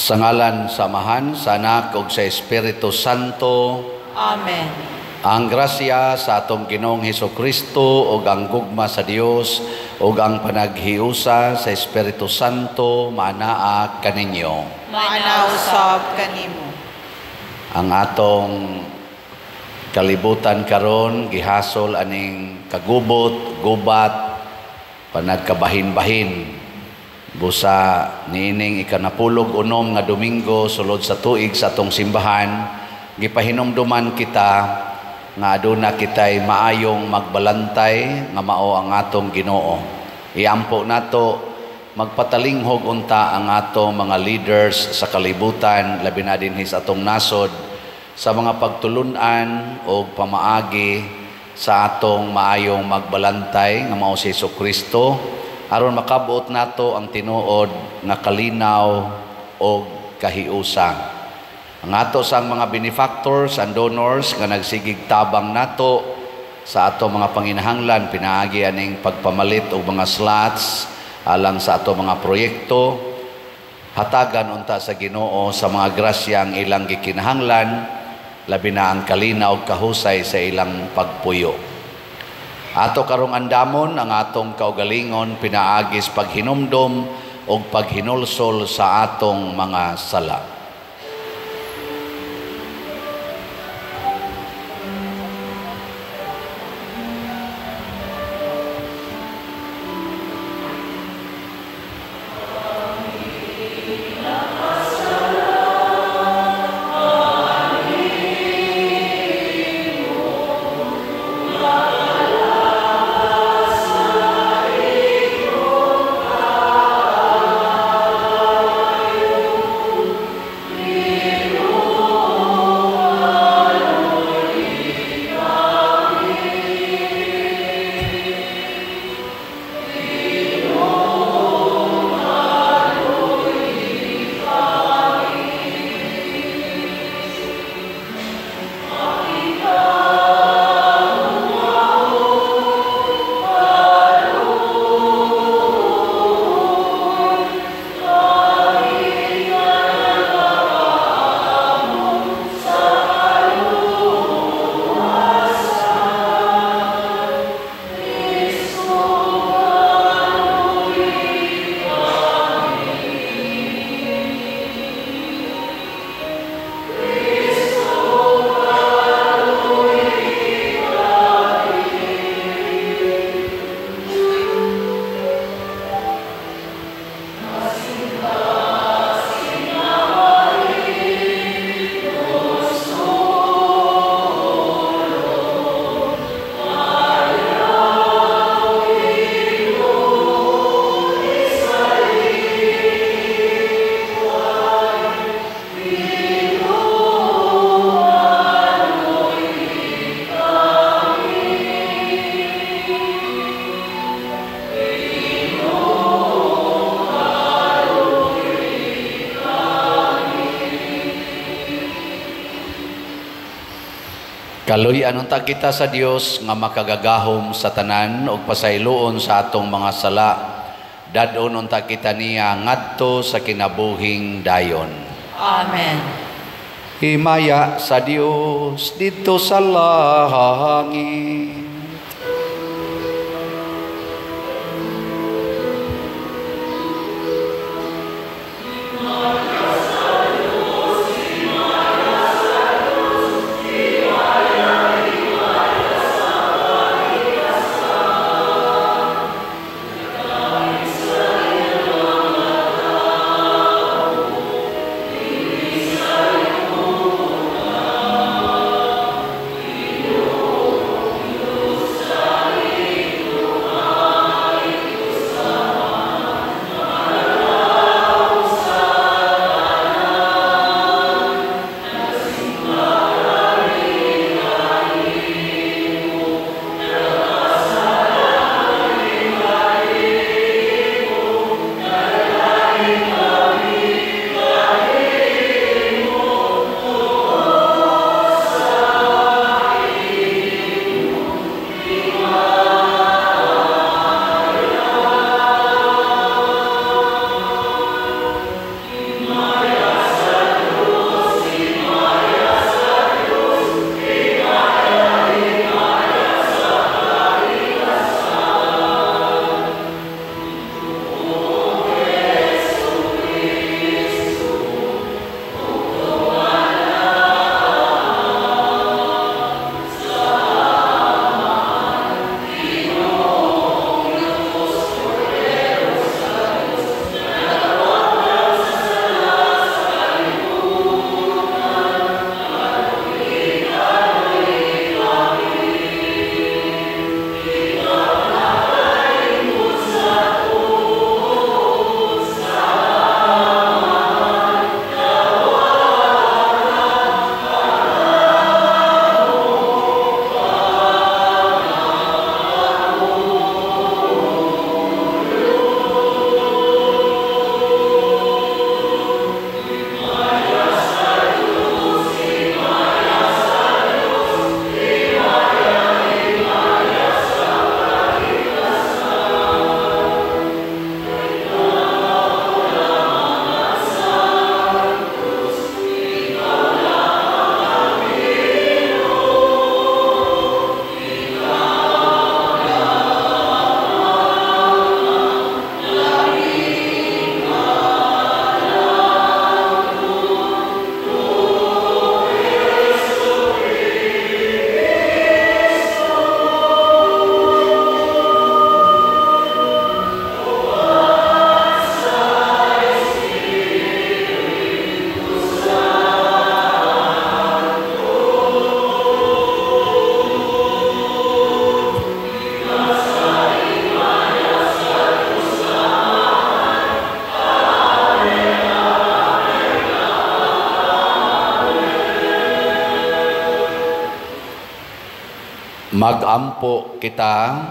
Sa ngalan sa Amahan, sa Anak ug sa Espiritu Santo. Amen. Ang grasya sa atong Ginoong Hesukristo ug ang gugma sa Dios ug ang panaghiusa sa Espiritu Santo maanaa kaninyo. Maanaa usab kanimo. Ang atong kalibutan karon gihasol aning kagubot, gubat, panagkabahin-bahin. Busa niining ikanapulog unom nga Domingo sulod sa tuig sa atong simbahan, gipahinumduman kita nga aduna kitay maayong magbalantay nga mao ang atong Ginoo. Iampo nato magpatalinghog unta ang atong mga leaders sa kalibutan, labi na dinhi sa atong nasod, sa mga pagtulun-an o pamaagi sa atong maayong magbalantay nga mao si Hesukristo, aron makabuot nato ang tinuod nga kalinaw o kahiusa. Ang ato sang mga benefactors and donors nga nagsigig tabang nato sa ato mga panginahanglan pinaagi aning pagpamalit og mga slots alang sa ato mga proyekto, hatagan unta sa Ginoo sa mga grasya ang ilang gikinahanglan, labi na ang kalinaw ug kahusay sa ilang pagpuyo. Ato karong andamon ang atong kaugalingon pinaagis paghinumdom ug paghinulsol sa atong mga sala. Kaluy-an unta kita sa Dios nga makagagahom sa tanan ug pasayloon sa atong mga sala. Dad-on unta kita niya ngadto sa kinabuhing dayon. Amen. Himaya sa Dios didto sa langit. Magampo kita.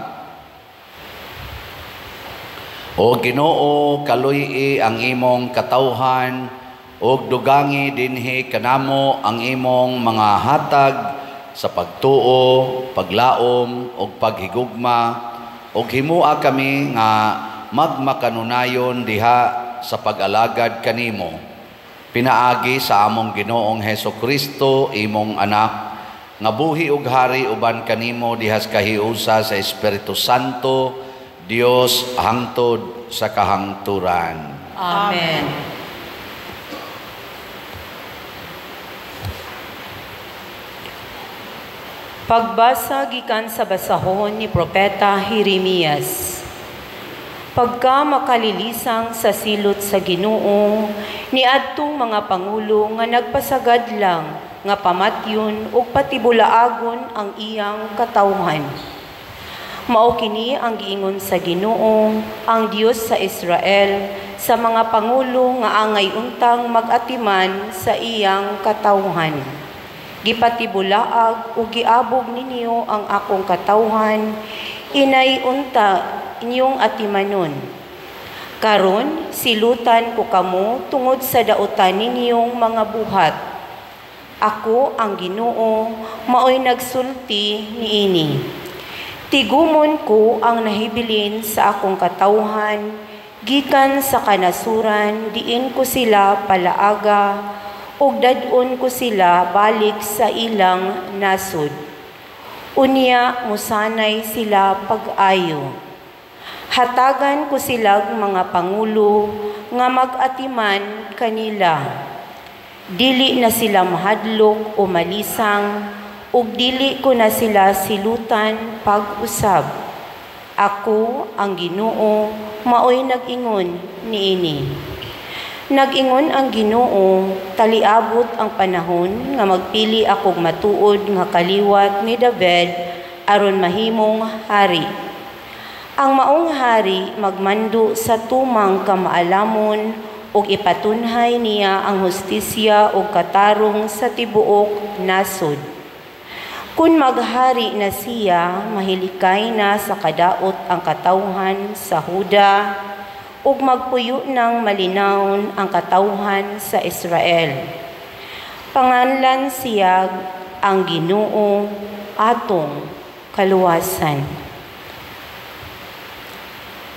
O Ginoo, kaluy-i ang imong katawhan ug dugangi dinhi kanamo ang imong mga hatag sa pagtuo, paglaom ug paghigugma, ug himua kami nga magmakanunayon diha sa pag-alagad kanimo. Pinaagi sa among Ginoong Heso Kristo, imong anak, nga buhi ug hari uban kanimo dihas kahiusa sa Espiritu Santo, Dios hangtod sa kahangturan. Amen. Pagbasa gikan sa basahon ni Propeta Jeremias. Pagka makalilisang sa silot sa Ginoo, niadtong mga pangulo nga nagpasagad lang nga pamatyon ug patibulaagon ang iyang katawhan. Mao kini ang giingon sa Ginoo, ang Dios sa Israel, sa mga pangulo nga angay untang mag-atiman sa iyang katawhan. Gipatibulaag ug giabog ninyo ang akong katawhan, inay unta inyong atimanon. Karon silutan ko kamo tungod sa dautan ninyong mga buhat. Ako ang Ginoo, maoy nagsulti niini. Tigumon ko ang nahibilin sa akong katawhan, gikan sa kanasuran, diin ko sila palaaga, ug dad-on ko sila balik sa ilang nasod. Unya musanay sila pag-ayo. Hatagan ko silag mga pangulo nga mag-atiman kanila. Dili na sila mahadlok o malisang, ug dili ko na sila silutan pag-usab. Ako ang Ginoo, maoy nag-ingon niini. Nag-ingon ang Ginoo, taliabot ang panahon nga magpili akog matuod nga kaliwat ni David aron mahimong hari. Ang maong hari magmando sa tumang kamaalamon ug ipatunhay niya ang hustisya ug katarong sa tibuok nasod. Kun maghari na siya, mahilikay na sa kadaot ang katawhan sa Huda, ug magpuyo ng malinawon ang katawhan sa Israel. Panganlan siya ang Ginoo atong kaluwasan.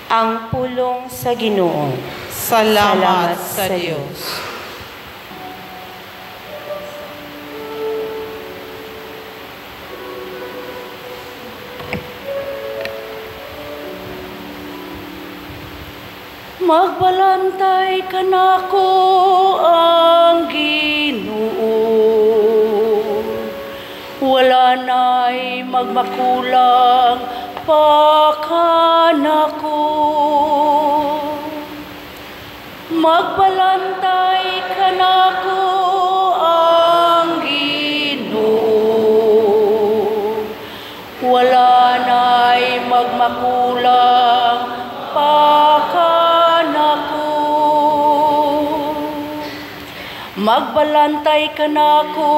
Ang pulong sa Ginoo. Salamat sa Dios. Magbalantay kanako ang Ginoo. Wala na'y magmakulang pa kanako. Magbalantay kanako ang Ginoo. Wala na'y magmakulang pa kanako. Magbalantay kanako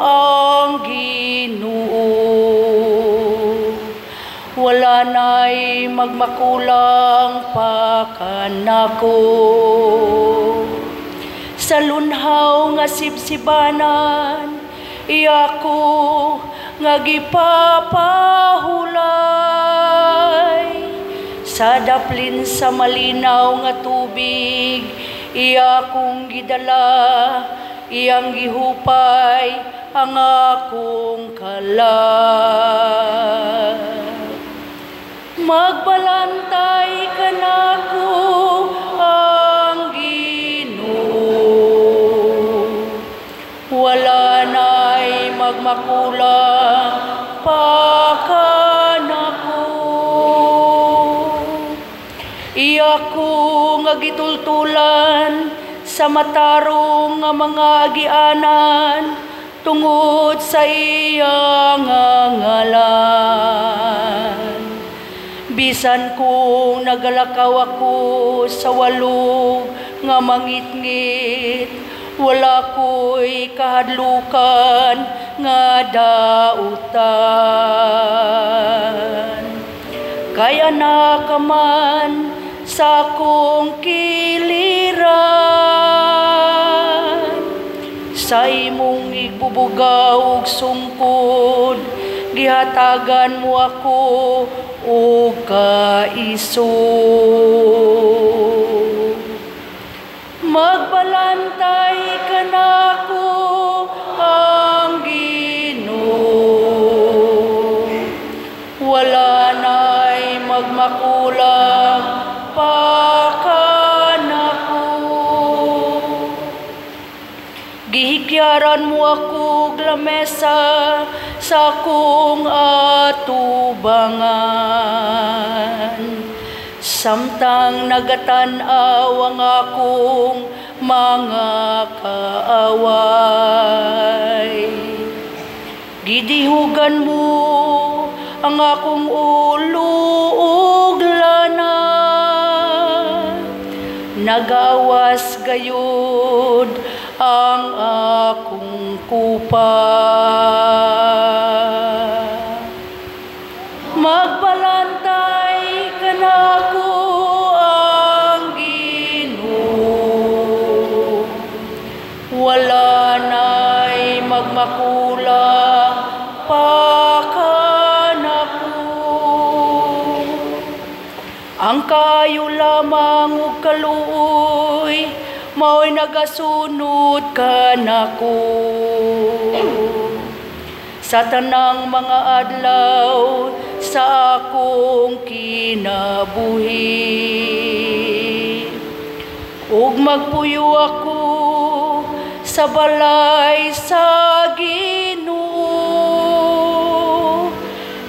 ang Ginoo. Wala na'y magmakulang pa kanako. Sa lunhaw nga sibsibanan, iya ko nga gipapahulay. Sa daplin sa malinaw nga tubig, iya kong gidala, iyang gihupay ang akong kalat. Magbalantay kanako ang Ginoo. Wala na'y magmakulang pa kanako. Iya ko nga gitultulan sa matarong nga mga agianan tungod sa iya nga ngalan. Bisan kung nagalakaw ako sa walog nga mangitngit, wala ko'y kahadlukan nga dautan. Kay anak ka man sa akong kiliran, sa imong igbubugaw ug sungkod, gihatagan mo ako og kaisog. Magbalantay kanako ang Ginoo, wala na'y magmakulang pa kanako. Gihikyaran mo ako og lamesa sa akong atubangan, samtang nagatan-aw ang akong mga kaaway. Gidihugan mo ang akong ulo ug lana, nagawas gayud ang akong kupa. Magbalantay kanako ang Ginoo, wala na'y magmakulang pa kanako. Ang kaayo lamang ug kaluoy mao'y nagasunod kanako sa tanang mga adlaw sa akong kinabuhi. Ug magpuyo ako sa balay sa Ginoo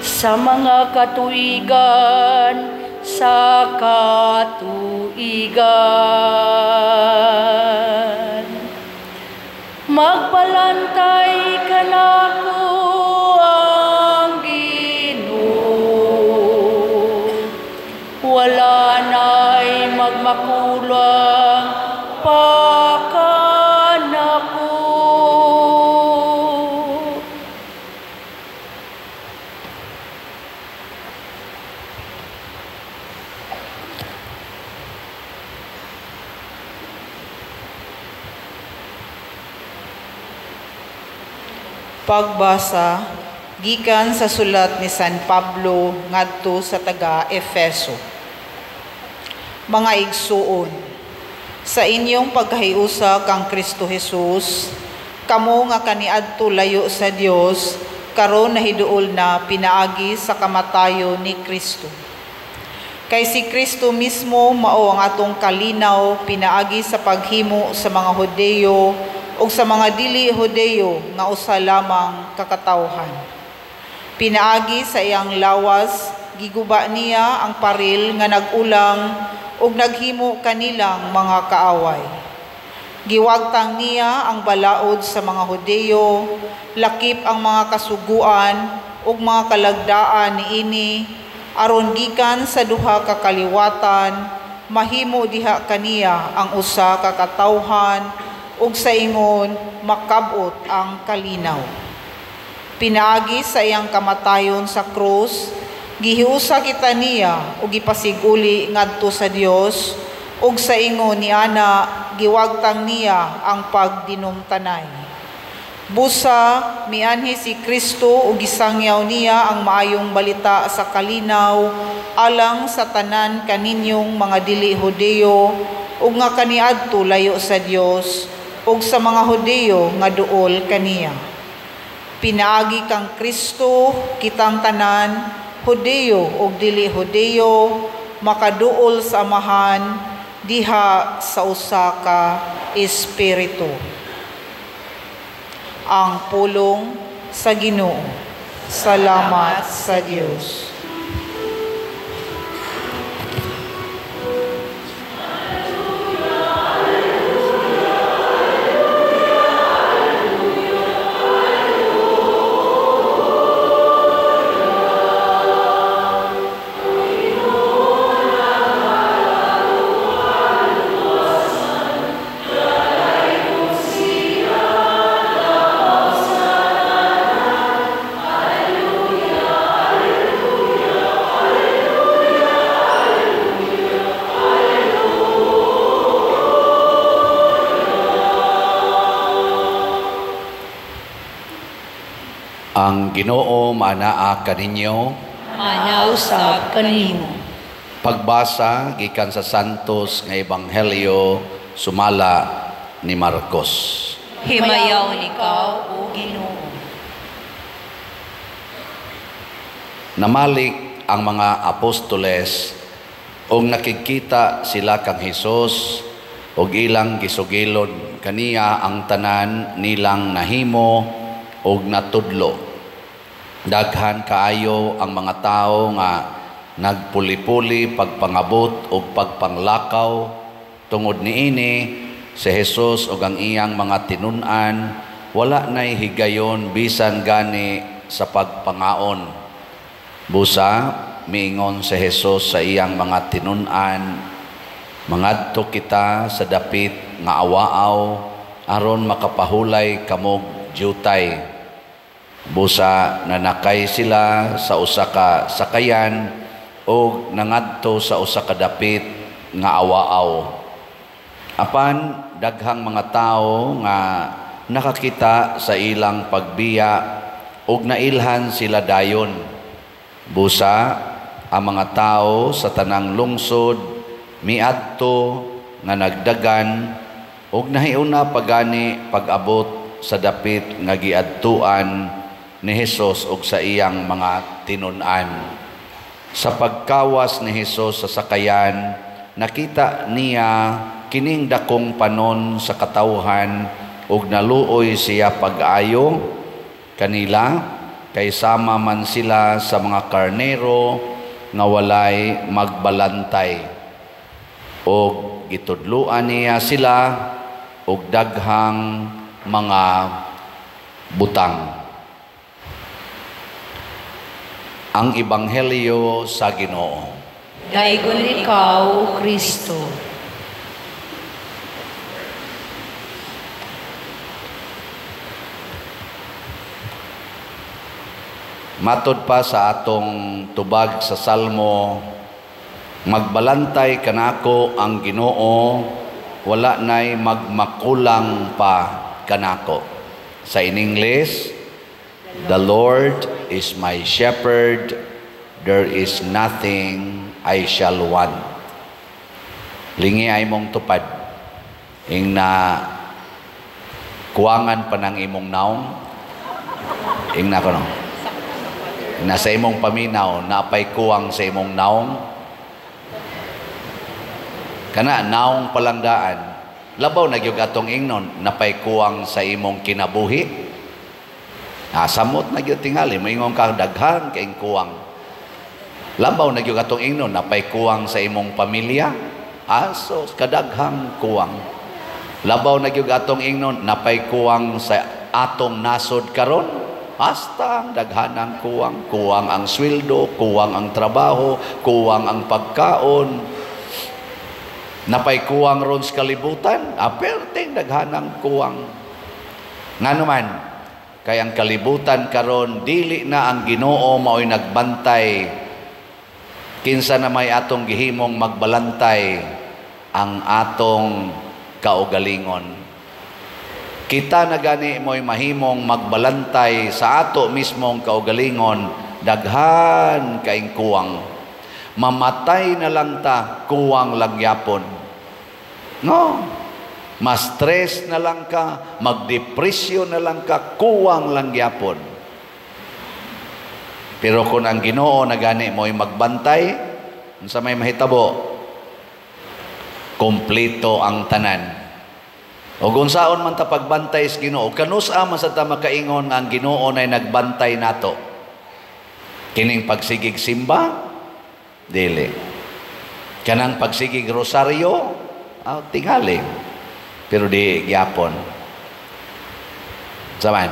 sa mga katuigan, sa katuigan. Magbalantay kanako ang Ginoo, wala na'y magmakulang pa kanako. Pagbasa gikan sa sulat ni San Pablo ngadto sa taga Efeso. Mga igsuon, sa inyong pagkahiusa kang Kristo Jesus, kamo nga kaniadto layo sa Dios, karon nahiduol na pinaagi sa kamatayon ni Kristo. Kay si Kristo mismo mao ang atong kalinaw pinaagi sa paghimo sa mga Hudeyo ug sa mga dili Hudeyo nga usa lamang kakatawhan. Pinaagi sa iyang lawas, giguba niya ang paril nga nagulang ug naghimo kanilang mga kaaway. Giwagtang niya ang balaod sa mga Hudeyo, lakip ang mga kasuguan ug mga kalagdaan niini, aron gikan sa duha ka kaliwatan mahimo diha kaniya ang usa ka katawhan ug sa ingon makab-ot ang kalinaw. Pinaagi sa iyang kamatayon sa krus, gihiusa kita niya ug gipasiguli ngadto sa Dios, ug sa ingon ni ana giwagtang niya ang pagdinumtanay. Busa mianhi si Kristo ug gisangyaw niya ang maayong balita sa kalinaw alang sa tanan kaninyong mga dili Hudeyo ug nga kaniadto layo sa Dios, ug sa mga Hudeyo nga duol kaniya. Pinaagi kang Kristo kitang tanan, Hudeyo ug dili Hudeyo, makaduol sa Amahan diha sa usa ka espiritu. Ang pulong sa Ginoo. Salamat sa Dios. Ang Ginoo maanaa kaninyo. Maanaa usab kanimo. Pagbasa gikan sa Santos nga Ebanghelyo sumala ni Marcos. Himayaw ikaw, o Ginoo. Namalik ang mga apostoles ug nakikita sila kang Hesus ug ilang gisugilon kaniya ang tanan nilang nahimo ug natudlo. Daghan kaayo ang mga tawo nga nagpuli-puli pagpangabot ug pagpanglakaw tungod niini si Hesus ug ang iyang mga tinun-an wala nay higayon bisan gani sa pagpangaon. Busa miingon si Hesus sa iyang mga tinun-an, mangadto kita sa dapit nga awaaw aron makapahulay kamog jutay. Busa nanakay sila sa usa ka sakayan ug nangadto sa usa ka dapit nga awaaw. Apan daghang mga tawo nga nakakita sa ilang pagbiya ug nailhan sila dayon. Busa ang mga tawo sa tanang lungsod miadto nga nagdagan ug nahiuna pagani pag-abot sa dapit nga giadtuan ni Hesus ug sa iyang mga tinun-an. Sa pagkawas ni Hesus sa sakayan, nakita niya kining dakong panon sa katawhan ug naluoy siya pag-ayo kanila kay sama man sila sa mga karnero nga walay magbalantay. Og gitudloan niya sila og daghang mga butang. Ang Ebanghelyo sa Ginoo. Daigon ikaw, O Kristo. Matod pa sa atong tubag sa Salmo, magbalantay kanako ang Ginoo, wala nay magmakulang pa kanako. Sa in English, the Lord is my shepherd, there is nothing I shall want. Lingi ay mong tupad, ing na kuwangan pa ng imong naong, ing na kono. Nasa imong paminaw, naapay kuwang sa imong naong. Kana, naong palangdaan. Labaw na gyud atong ingnon, napay kuwang sa imong kinabuhi. Samot na gyud tingali, moingon ka daghan kaing kuwang. Labaw na gyud atong ingnon, napay kuwang sa imong pamilya. Asos, kadaghang kuwang. Labaw na gyud atong ingnon, napay kuwang sa atong nasod karon. Hasta ang daghanang kuwang, kuwang ang sweldo, kuwang ang trabaho, kuwang ang pagkaon. Napay kuwang ron sa kalibutan, aperting daghanang kuwang. Ngano man, kay ang kalibutan karon dili na ang Ginoo mao'y nagbantay. Kinsa na may atong gihimong magbalantay ang atong kaugalingon. Kita na gani mo'y mahimong magbalantay sa ato mismong kaugalingon, daghan kaing kuwang. Mamatay na lang ta, kuwang lang yapon. No? Ma-stress na lang ka, magdepresyon na lang ka, kuwang lang yapon. Pero kung ang Ginoo na gani mo'y magbantay, unsa may mahitabo? Kompleto ang tanan. O kung saon man ta pagbantay sa Ginoo, kanus-a man sa ta makaingon nga ang Ginoo nay nagbantay nato? Kining pagsigig simba? Dili. Kanang pagsigig rosaryo? Tingali. Pero di gyapon. Saman,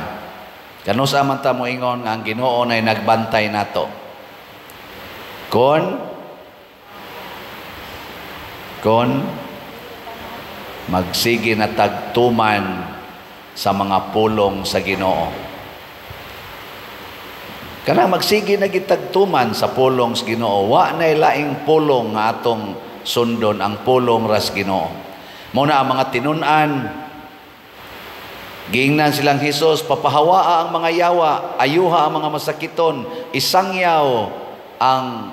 kanus-a man ta moingon nga ang Ginoo nay nagbantay nato? Kon magsige na tagtuman sa mga pulong sa Ginoo. Kana magsige na gitagtuman sa pulong sa Ginoo, wa nay laing pulong nga atong sundon, ang pulong ras Ginoo. Muna ang mga tinun-an Giingnan silang Hesus, "Papahawaa ang mga yawa, ayuha ang mga masakiton, isangyaw ang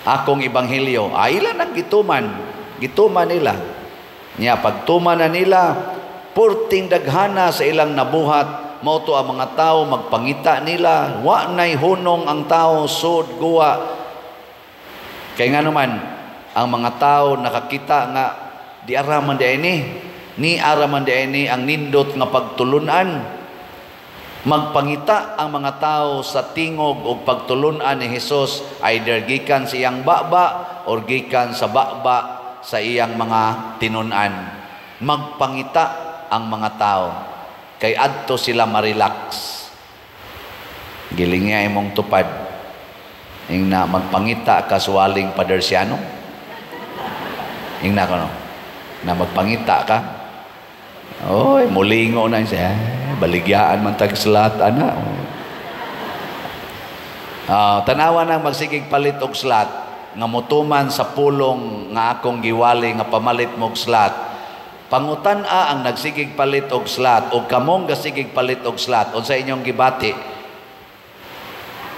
akong ebanghelyo." Ay, ila nang gituman, gituman nila. Nya pagtuman na nila, purting daghana sa ilang nabuhat, mao to ang mga tao magpangita nila, wa nay hunong ang tao sud guwa. Kay nga naman, ang mga tao nakakita nga di araman di ini, ni araman di ini ang nindot nga pagtulunan. Magpangita ang mga tao sa tingog og pagtulunan ni Hesus, either gikan sa iyang baba or gikan sa baba sa iyang mga tinun-an. Magpangita ang mga tao kay adto sila ma-relax. Giling nga imong tupad. Ingna magpangita ka suwaling Padersiano. Ingna ko no. Na magpangita ka. Oy, mulingo na siya. Baligyaan man tag slat ana. Tanawa nang magsigig palit og slat nga motuman sa pulong nga akong giwali nga pamalit mo og slat. Pangutan-a ang nagsigig palit og slat og kamong gasigig palit og slat, unsa inyong gibati?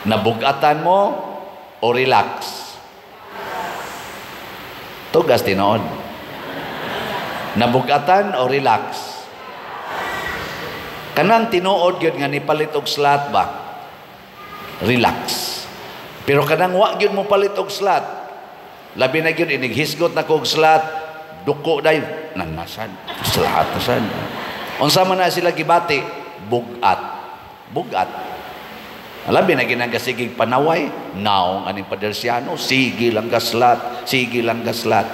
Nabugatan mo o relax? Tugas tinuod. Nabugatan o relax? Kanang tinuod gyud nga nipalit og slat ba? Relax. Pero kanang wa gyud mo palit og slat, labi na gyud inighisgot na kog slat, duko day nanasan, slat nasan. Unsa man na sila gibati? Bugat. Bugat. Labi na ginagasigig panaway, naong aning Padersiano, sige lang gaslat, sige lang gaslat.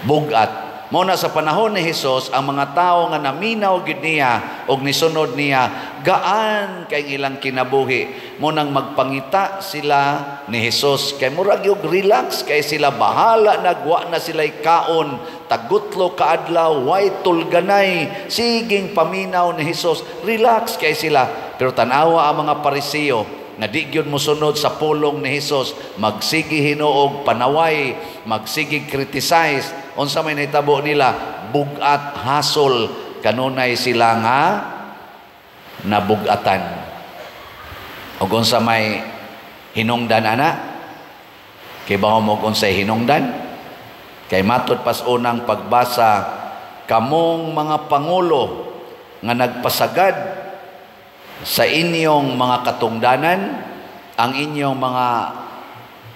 Bugat. Mao na sa panahon ni Hesus, ang mga tao nga naminaw gid niya og nisunod niya, gaan kay ilang kinabuhi. Mo nang magpangita sila ni Hesus kay murag og relax kay sila, bahala nagwa na sila'y kaon, tagutlo kaadlaw, way tulganay, siging paminaw ni Hesus, relax kay sila. Pero tan-awa ang mga Pariseo nga di gyud mosunod sa pulong ni Hesus, magsige hinuog panaway, magsige criticize. Unsa may nahitabo nila? Bugat, hasol, kanunay sila nga nabugatan. Og unsa may hinungdan ana? Kay bawo mo unsay hinungdan? Kay matud pas unang pagbasa, kamong mga pangulo nga nagpasagad sa inyong mga katungdanan, ang inyong mga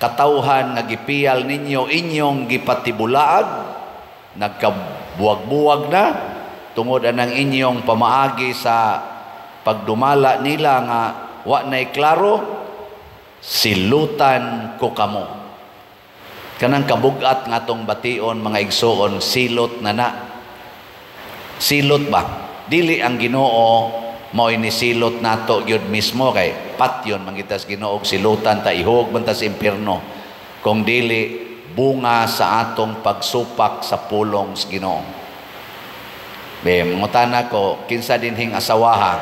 katawhan nga gipiyal ninyo, inyong gipatibulaag, nagkabuwag-buwag na tungod anang inyong pamaagi sa pagdumala nila nga wa nay klaro, silutan ko kamo. Kanang kabugat nga atong bation mga igsoon, silot na na. Silot ba? Dili ang Ginoo mao'y nisilot nato gyud mismo kay patyon man kita sa Ginoo, silutan ta, ihog man ta sa impierno. Kung dili bunga sa atong pagsupak sa pulong sa Ginoo. Be, mangutana ko, kinsa dinhing asawaha?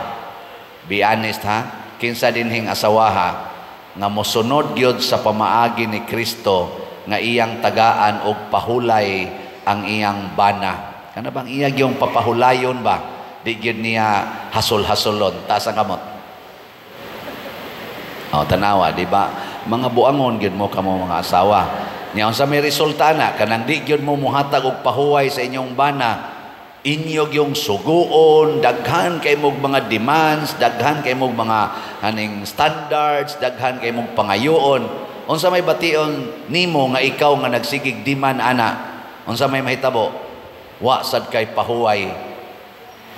Be honest ha, kinsa dinhing asawaha nga mosunod gyud sa pamaagi ni Kristo nga iyang tagaan og pahulay ang iyang bana? Kana bang iya gyung papahulayon ba? Di gyud niya hasol-hasolon. Taas ang kamot. O, tanawa, di ba? Mga buangon gyud mo kamo mga asawa. Nya unsa may resulta na kanang di gyud mo muhatag og pahuway sa inyong bana, inyo gyung suguon, daghan kay mog mga demands, daghan kay mog mga haning standards, daghan kay mog pangayoon. Unsa may bation nimo nga ikaw nga nagsigig demand ana? Unsa may mahitabo? Wa sad kay pahuway.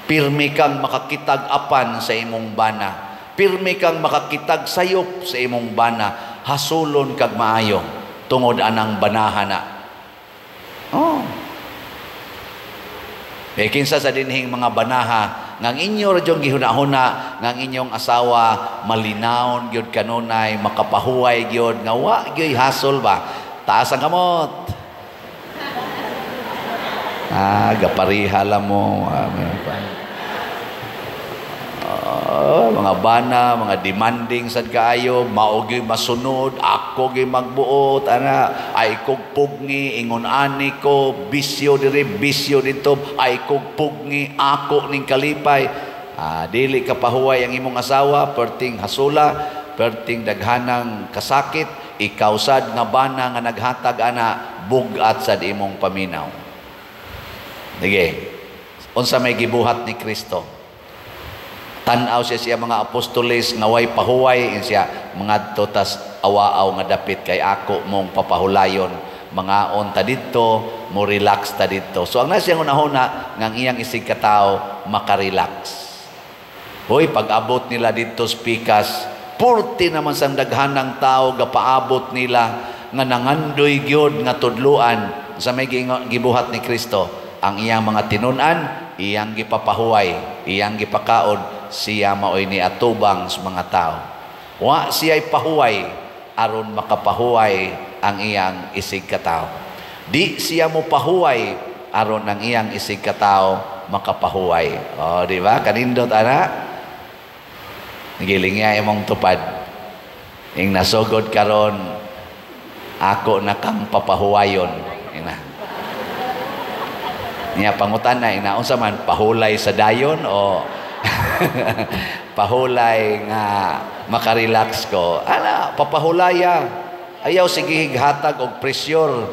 Pirmi kang makakitag apan sa imong bana. Pirmi kang makakitag sayop sa imong bana. Hasulon kag maayo tungod anang banahana. Oh. E kinsa sa dinhing mga banaha ngang inyo ra gyud gihuna-huna ngang inyong asawa malinawon gyud kanunay, makapahuway gyud nga wa gyud hasol ba? Taas ang kamot. Ah, gapariha lang mo. Oh, mga bana, mga demanding sad kaayo, mao gyud masunod, ako gyud magbuot, ana, ay kog pugni, ingon ani ko, bisyo diri, bisyo didto, ay kog pugni, ako ning kalipay. Dili ka pahuway ang imong asawa, perting hasula, perting daghanang kasakit, ikaw sad nga bana nga naghatag ana, bugat sad imong paminaw. Sige. Unsa may gibuhat ni Kristo? Tan-aw siya siya mga apostoles nga way pahuway, siya mangadto tas awaaw nga dapit kay ako mong papahulayon, mangaon ta didto, mo relax ta didto. So ang nasa iyang hunahuna nga ang iyang isig katao makarelax. Hoy, pag-abot nila didto sa pikas, purti naman sang daghanang tao gapaabot nila nga nangandoy gyud nga tudluan. Sa may gibuhat ni Kristo, ang iyang mga tinun-an, iyang gipapahuway, iyang gipakaon, siya maoy ni atubang sa mga tao. Wa siya'y pahuway aron makapahuway ang iyang isig katao. Di siya mo pahuway aron ang iyang isig katao makapahuway. O, di ba? Kanindot ana. Giling niya imong tupad. Ing nasugod karon ako na kang papahuwayon. Ina. Niya pangutan na ina unsa man, pahulay sa dayon o pahulay nga makarelax ko. Ana, papahulaya. Ayaw sige hatag og pressure.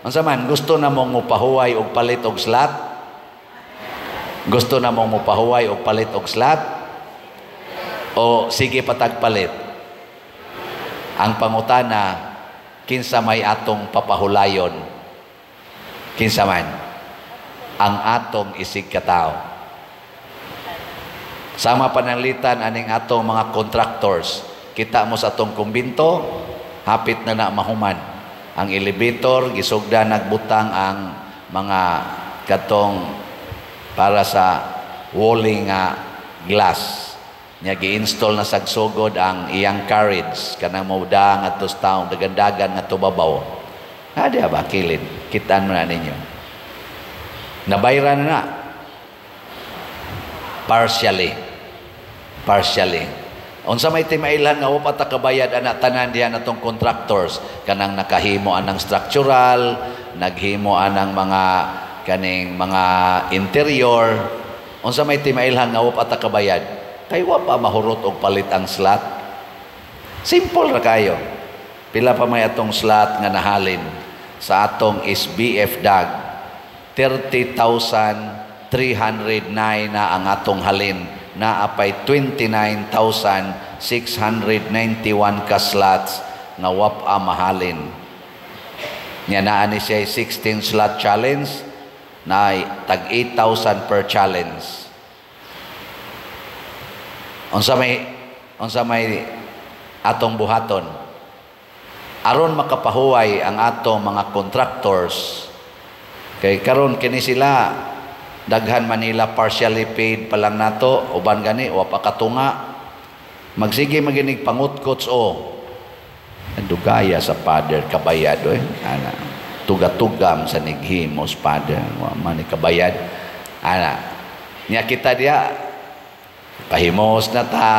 Unsa man, gusto na mong mopahuway og palit og slot? Gusto na mong mopahuway og palit og slot? O sige patagpalit? Ang pangutana, kinsa may atong papahulayon? Kinsa man? Ang atong isig katao. Sama pananglitan aning atong mga contractors. Kita mo sa atong kumbinto, hapit na na mahuman. Ang elevator, gisugda nagbutang ang mga katong para sa walling nga glass. Nya gi-install na sagsugod ang iyang carriage kanang mauda nga tos taong dagandagan nga tubabaw. Adi ba kilid? Kitaan mo na ninyo. Nabayran na na. Partially. Partially. Unsa may timailan nga wa pa ta kabayad ana tanan diha natong contractors kanang nakahimo anang structural, naghimo anang mga kaning mga interior. Unsa may timailhan nga wa pa ta kabayad? Kay wa pa mahurot og palit ang slot. Simple ra kayo. Pila pa may atong slot nga nahalin sa atong SBF DAG. 30,309 na ang atong halin. Naapay 29,691 ka slots nga wa pa mahalin. Nya naa ni siya 16 slot challenge na tag 8,000 per challenge. Unsa may atong buhaton aron makapahuway ang atong mga contractors, kay karon kini sila daghan Manila partially paid pa lang nato, uban gani wa pa katunga, magsige maginig pangutkots o dugaya sa father kabayad oy ana tugatugam sa nighimos father wa man ni kabayad ana. Nya kita diha pahimos na ta,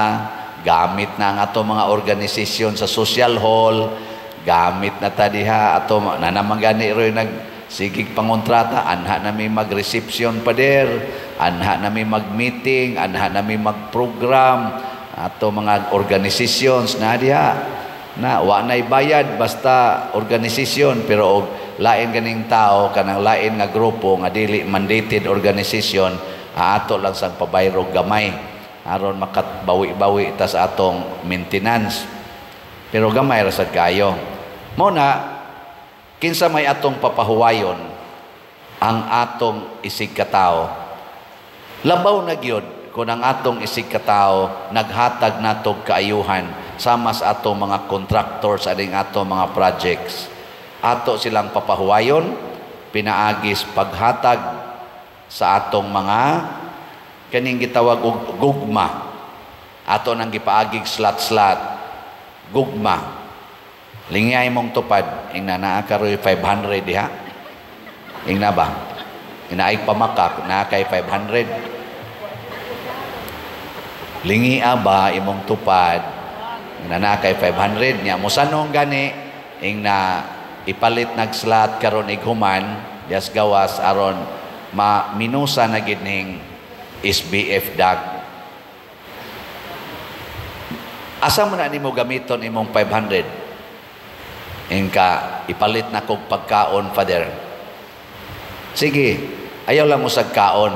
gamit na ang ato mga organisasyon sa social hall, gamit na ta diha ato nanamang gani roy nagsigig pangontrata, anha na mi mag-reception pader, anha na mi mag-meeting, anha na mi mag-program ato mga organisations na diha na wa nay bayad basta organisasyon, pero og lain ganing tao kanang lain nga grupo nga dili mandated organisasyon, ato lang sang pabayrog gamay aron makabawi-bawi ta sa atong maintenance, pero gamay ra sad kayo. Mo na kinsa may atong papahuwayon ang atong isig katao. Labaw na gyud kun ang atong isig katao naghatag natog kaayuhan sama sa atong mga contractors aning atong mga projects. Ato silang papahuwayon pinaagis paghatag sa atong mga kaning gitawag og gugma. Ato nang gipaagig slot-slot gugma. Lingyay mong tupad ing naa karoy 500 diha. Ing na ba? Inaay pamakak naa kay 500. Lingia ba imong tupad ing naa kay 500 nya mosanong gani ing na ipalit nag slot karon ighuman dias gawas aron ma minusa na gid ning SBF DAG. Asa man na nimo gamiton imong 500? Ingka ipalit na kog pagkaon, Father. Sige, ayaw lang usag kaon.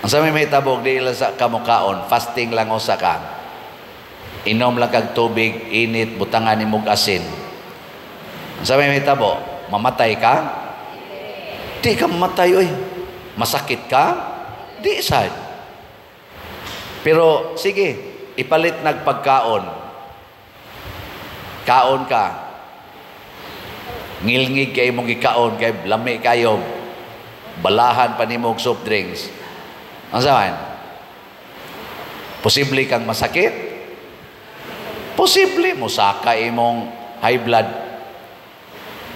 Ang sa may mahitabo, di lang sa kamukaon, fasting lang usa ka. Inom lang kag tubig, init, butangan nimog asin. Ang sa may mahitabo, mamatay ka? Di ka mamatay, oy. Masakit ka? Di sad. Pero sige, ipalit nagpagkaon. Kaon ka. Ngilngig kay imong gikaon, kay lami kayo. Balahan pa nimo og soft drinks. Ang saman? Posible kang masakit? Posible musaka imong high blood.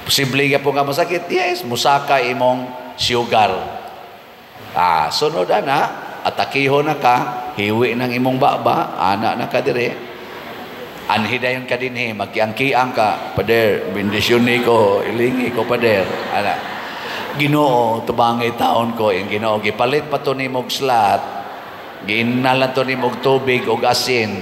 Posible ka po nga masakit? Yes, musaka imong sugar. Ah, sunod ana, atakiho na ka, hiwi ng imong baba, ana na ka dire. Anhi dayon ka dinhi, magkiang-kiang ka, Pader, bendisyon ni ko, ilingi ko, Pader. Ana. Ginoo, tubangi taon ko, yung Ginoo, gipalit pa to nimog slat, giinalan to nimog tubig og asin.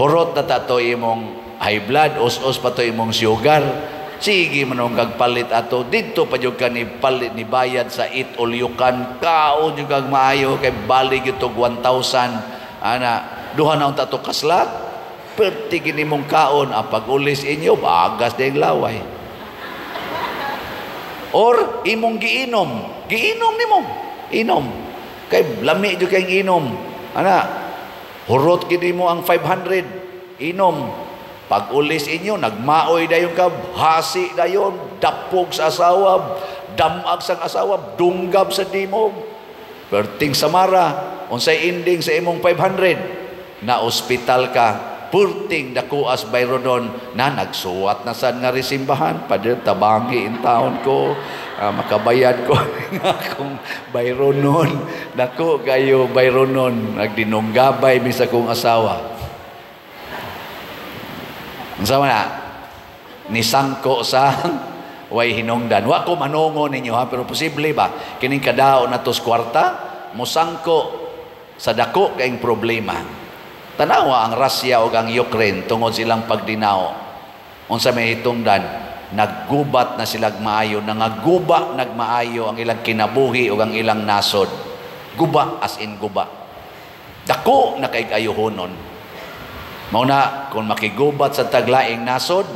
Hurot na ta to imong high blood, us-us pa to imong sugar. Sige manong kag palit ato didto pa jud ka ni palit ni bayad sa it ulyukan kaon jud kag maayo kay bali gyud tog 1,000 ana duha na unta to kaslat perti gini mong kaon ang pag-ulis inyo bagas ding laway or imong giinom giinom nimo inom kay lami jud kay inom ana hurot gid nimo ang 500 inom. Pag-ulis inyo, nagmaoy dayon ka, hasi dayon, dapog sa asawa, damag sa asawa, dunggab sa dimog. Perting samara, unsay ending sa imong 500, na ospital ka, purting dakuas bayronon, na nagsuwat na sad nga resimbahan, Pader, tabangi in taon ko, makabayad ko akong bayronon, dako kayo bayronon, nagdinunggabay misa kong asawa. Unsa man na? Nisangko sa way hinungdan. Wa ko manungo ninyo ha, pero posible ba? Kining kadao na tos kwarta, musangko sa dako kaing problema. Tanawa ang Russia ug ang Ukraine tungod silang pagdinao. Unsa may hitungdan? Naggubat na silag maayo, nangaguba nagmaayo ang ilang kinabuhi ug ang ilang nasod. Guba as in guba. Dako na kay ayuhonon. Mao na kung makigubat sa taglaing nasod,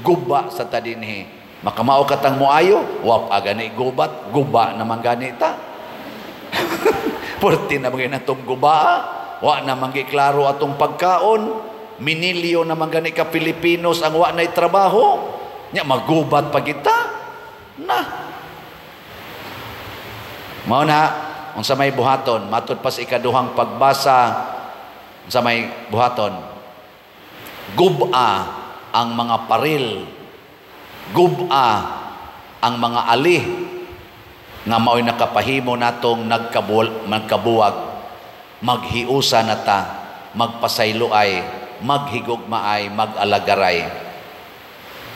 guba sa tadinhi. Makamao katang moayo, wap agani gubat, guba naman gani ta. Purti na mga natong guba, wa na man giklaro atong pagkaon, minilyo naman gani ka Pilipinos ang wa na'y trabaho, nya magubat pa kita. Na. Mao na unsa may buhaton, matud pa sa ikaduhang pagbasa, unsa may buhaton? Guba ang mga paril, guba ang mga ali nga mao'y nakapahimo natong nagkabuwag. Maghiusa na ta, magpasayloay, maghigugmaay, mag-alagaray.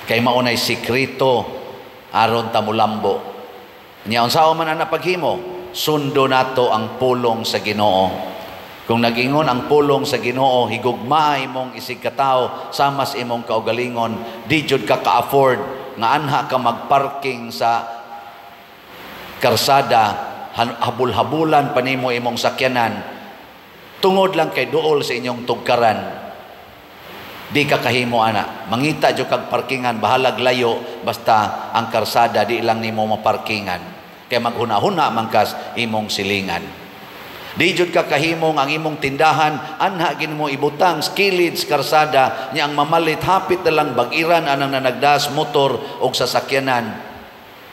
Kay maunay sikreto aron ta mulambo. Nya unsa man ana paghimo, sundo nato ang pulong sa Ginoo. Kung nag-ingon ang pulong sa Ginoo, higugmaay imong isig katawo samas imong kaugalingon, di jud ka ka-afford nga anha ka magparking sa karsada, habul-habulan pa nimo imong sakyanan tungod lang kay duol sa inyong tugkaran. Di ka kahimo ana, mangita jud kag parkingan, bahalag layo, basta ang karsada di lang nimo maparkingan. Kay maghuna-huna man kas imong silingan. Di jud ka kahimong ang imong tindahan, anha gin mo ibutang kilid sa karsada, nya ang mamalit hapit na lang bag-iran anang nanagdas motor og sasakyanan.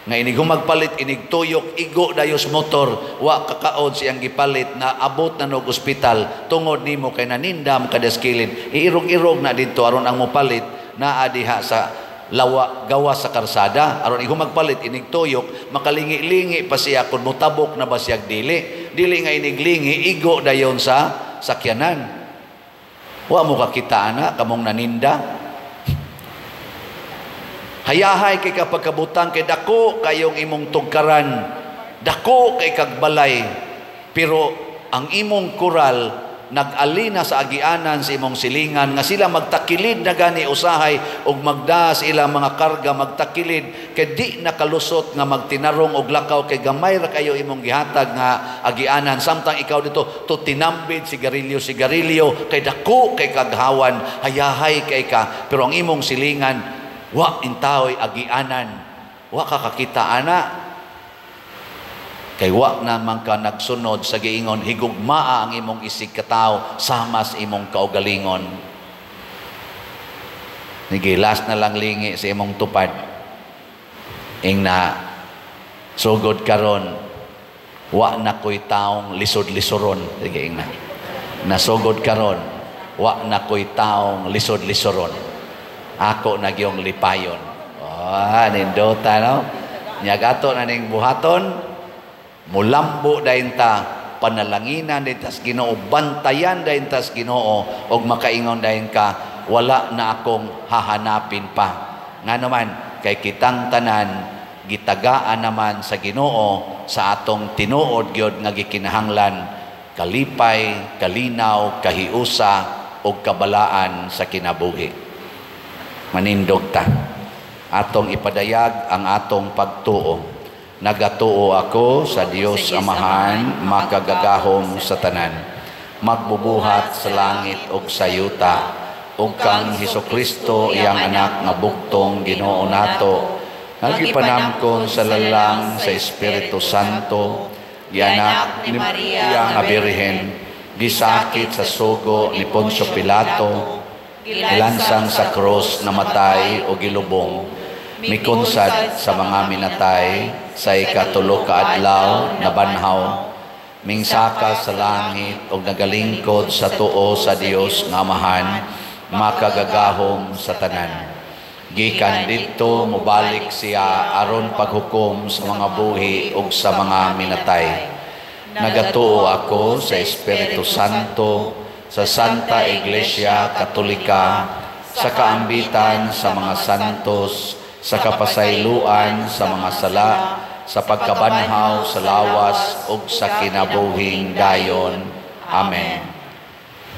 Nga inig humagpalit, inig tuyok, igo dayos motor, wa kakaod siyang gipalit na abot na nog ospital tungod nimo kay nanindam kadas kilid. Iirog-irog na didto aron ang mopalit naa diha sa lawa gawa sa karsada aron igo magpalit inig tuyok, makalingi-lingi pa siya kun motabok na ba siyag dili. Dili nga iniglingi, igo dayon sa sakyanan. Wa mo kakita ana kamong naninda. Hayahay kay kapagkabutang kay dako kayong imong tugkaran, dako kay kagbalay, pero ang imong kural Nag-alina sa agianan sa imong silingan nga sila magtakilid na gani usahay og magda sa ilang mga karga, magtakilid kay di nakalusot nga magtinarong og lakaw kay gamay ra kayo imong gihatag nga agianan, samtang ikaw dito to tinambid sigarilyo sigarilyo kay dako kay kaghawan, hayahay kay ka, pero ang imong silingan wa intaoy agianan, wa ka kakita ana. Kay wa naman ka nagsunod sa giingon, higugmaa ang imong isig katawo sama sa imong kaugalingon. Nigilas na lang lingi sa imong tupad. Ingna, sugod karon, wa na ko'y taong lisod-lisoron. Sige, ingna. Nasugod karon, wa na ko'y taong lisod-lisoron. Ako na giyong lipayon. Oh, nindota, no? Nyag ato na ning buhaton, mulambo dayon ta, panalanginan dayon tas Ginoo, bantayan dayon tas Ginoo, og makaingon dayon ka, wala na akong hahanapin pa. Nga naman, kay kitang tanan, gitagaan naman sa Ginoo sa atong tinuod gyud nga gikinahanglan, kalipay, kalinaw, kahiusa, og kabalaan sa kinabuhi. Manindog ta. Atong ipadayag ang atong pagtuo. Nagatuo ako sa Dios Amahan, makagagahom sa tanan, magbubuhat sa langit ug sa yuta, ug kang Hesukristo, iyang anak nga bugtong Ginoo nato, nga gipanamkon sa lalang sa Espiritu Santo, gianak ni Maria nga Birhen, gisakit sa sugo ni Poncio Pilato, gilansang sa krus, namatay o gilubong, mikunsad sa mga minatay, sa ikatulo ka adlaw nabanhaw, mingsaka sa langit ug nagalingkod sa tuo sa Dios nga Amahan, makagagahom sa tanan. Gikan didto mobalik siya aron paghukom sa mga buhi ug sa mga minatay. Nagatuo ako sa Espiritu Santo, sa Santa Iglesia Katolika, sa kaambitan sa mga santos, sa kapasayloan sa mga sala, sa pagkabanhaw sa lawas ug sa kinabuhing dayon. Amen.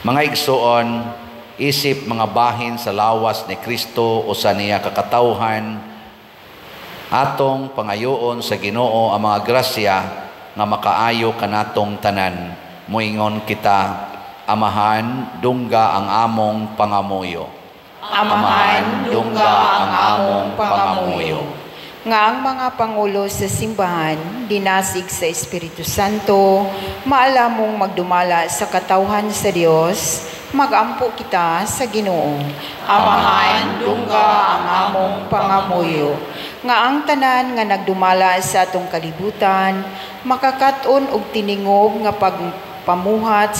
Mga igsuon, isip mga bahin sa lawas ni Kristo o sa niya kakatawhan, atong pangayoon sa Ginoo ang mga grasya nga makaayo kanatong tanan. Moingon kita, Amahan, dungga ang among pangamuyo. Amahan, dungga ang among pangamuyo. Nga ang mga pangulo sa simbahan, dinasig sa Espiritu Santo, maalamong magdumala sa katawhan sa Dios, magampo kita sa Ginoo. Amahan, dungga ang among pangamuyo. Nga ang tanan nga nagdumala sa atong kalibutan, makakat-on og tiningog nga pagpamuhat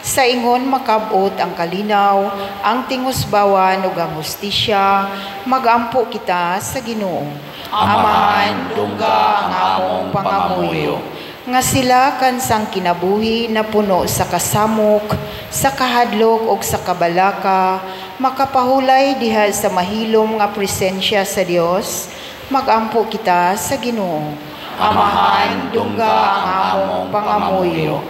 sa ingon makabot ang kalinaw, ang tingusbawan ug ang hustisya, magampo kita sa Ginoo. Amahan, dungga ang among pangamuyo. Nga sila kansang kinabuhi na puno sa kasamok, sa kahadlok ug sa kabalaka, makapahulay diha sa mahilom nga presensya sa Dios, magampo kita sa Ginoo. Amahan, dungga ang among pangamuyo.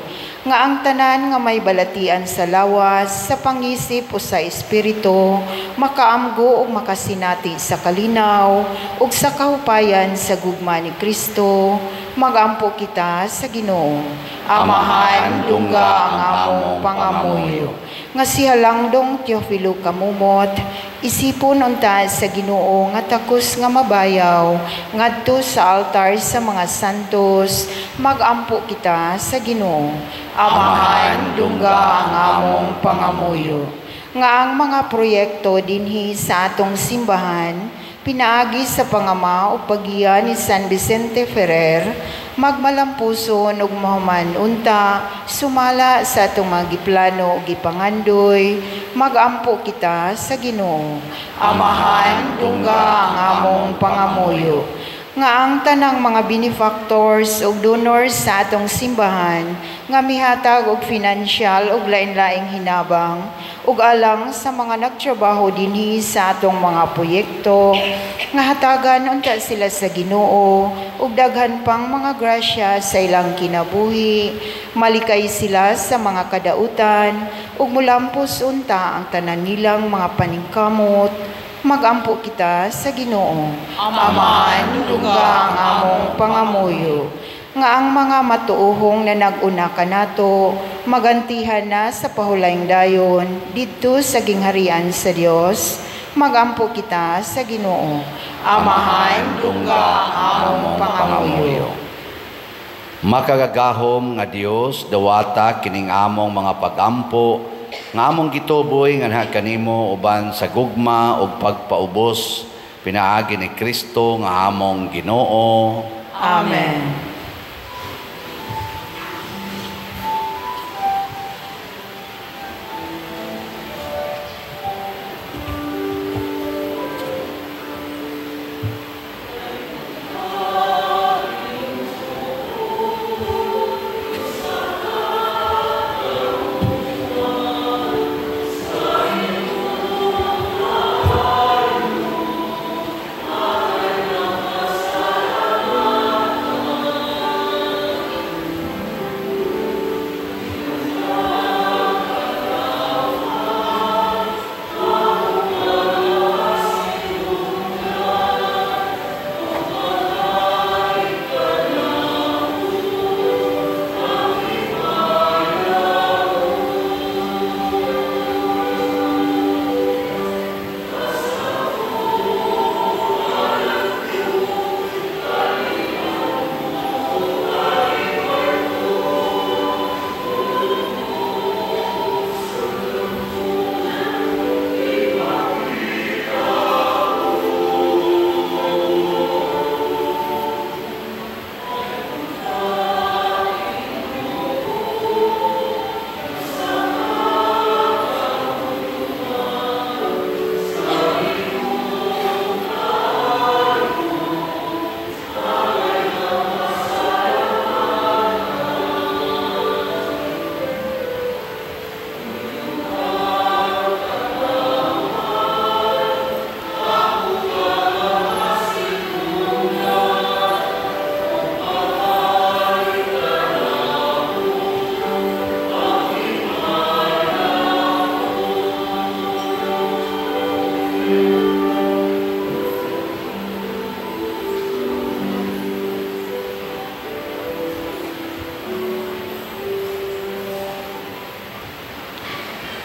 Nga ang tanan nga may balatian sa lawas, sa pangisip o sa espiritu, makaamgo ug makasinati sa kalinaw ug sa kahupayan sa gugma ni Kristo, magampo kita sa Ginoo. Amahan, dungga ang among pangamuyo. Nga si Halangdong Teofilo Camomot, isipon unta sa Ginoo nga takos nga mabayaw ngadto sa altar sa mga santos, magampo kita sa Ginoo. Amahan, dungga ang among pangamuyo. Nga ang mga proyekto dinhi sa atong simbahan, pinaagi sa pangama o paggiya ni San Vicente Ferrer, magmalampuson ug mahuman unta sumala sa atong mga giplano ug gipangandoy, magampo kita sa Ginoo. Amahan, dungga ang among pangamuyo. Nga ang tanang mga benefactors ug donors sa atong simbahan nga mihatag og financial ug lain-laing hinabang ug alang sa mga nagtrabaho dinhi sa atong mga proyekto, Nga hatagan unta sila sa Ginoo ug daghan pang mga grasya sa ilang kinabuhi, malikay sila sa mga kadautan ug mulampos unta ang tanan nilang mga paningkamot. Magampo kita sa Ginoo. Amahan, dungga ang among pangamuyo nga ang mga matuohong na nag-una kanato magantihan na sa pahulayng dayon didto sa gingharian sa Dios. Magampo kita sa Ginoo. Amahan, dungga ang among pangamuyo. Makagagahom nga Dios, dawata kining among mga pagampo nga among gituboy nganha kanimo uban sa gugma ug pagpaubos pinaagi ni Kristo nga among Ginoo. Amen.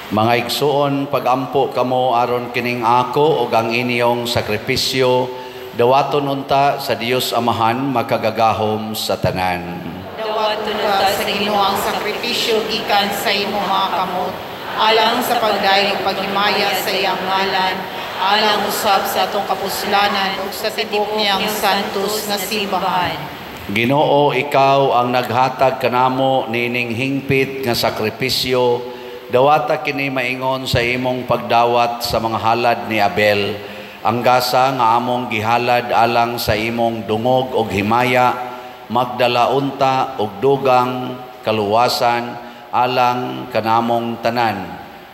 Mga igsuon, pagampo kamo aron kining ako ug ang inyong sakripisyo, dawaton unta sa Dios Amahan makagagahom sa tanan. Dawaton unta sa Ginoo ang sakripisyo gikan sa imong mga kamot, alang sa pagdayeg paghimaya sa iyang ngalan, alang usab sa atong kapuslanan ug sa tibok niyang santos nga simbahan. Ginoo, ikaw ang naghatag kanamo niining hingpit nga sakripisyo. Dawata kini maingon sa imong pagdawat sa mga halad ni Abel. Ang gasa nga among gihalad alang sa imong dungog og himaya, magdala unta og dugang kaluwasan alang kanamong tanan.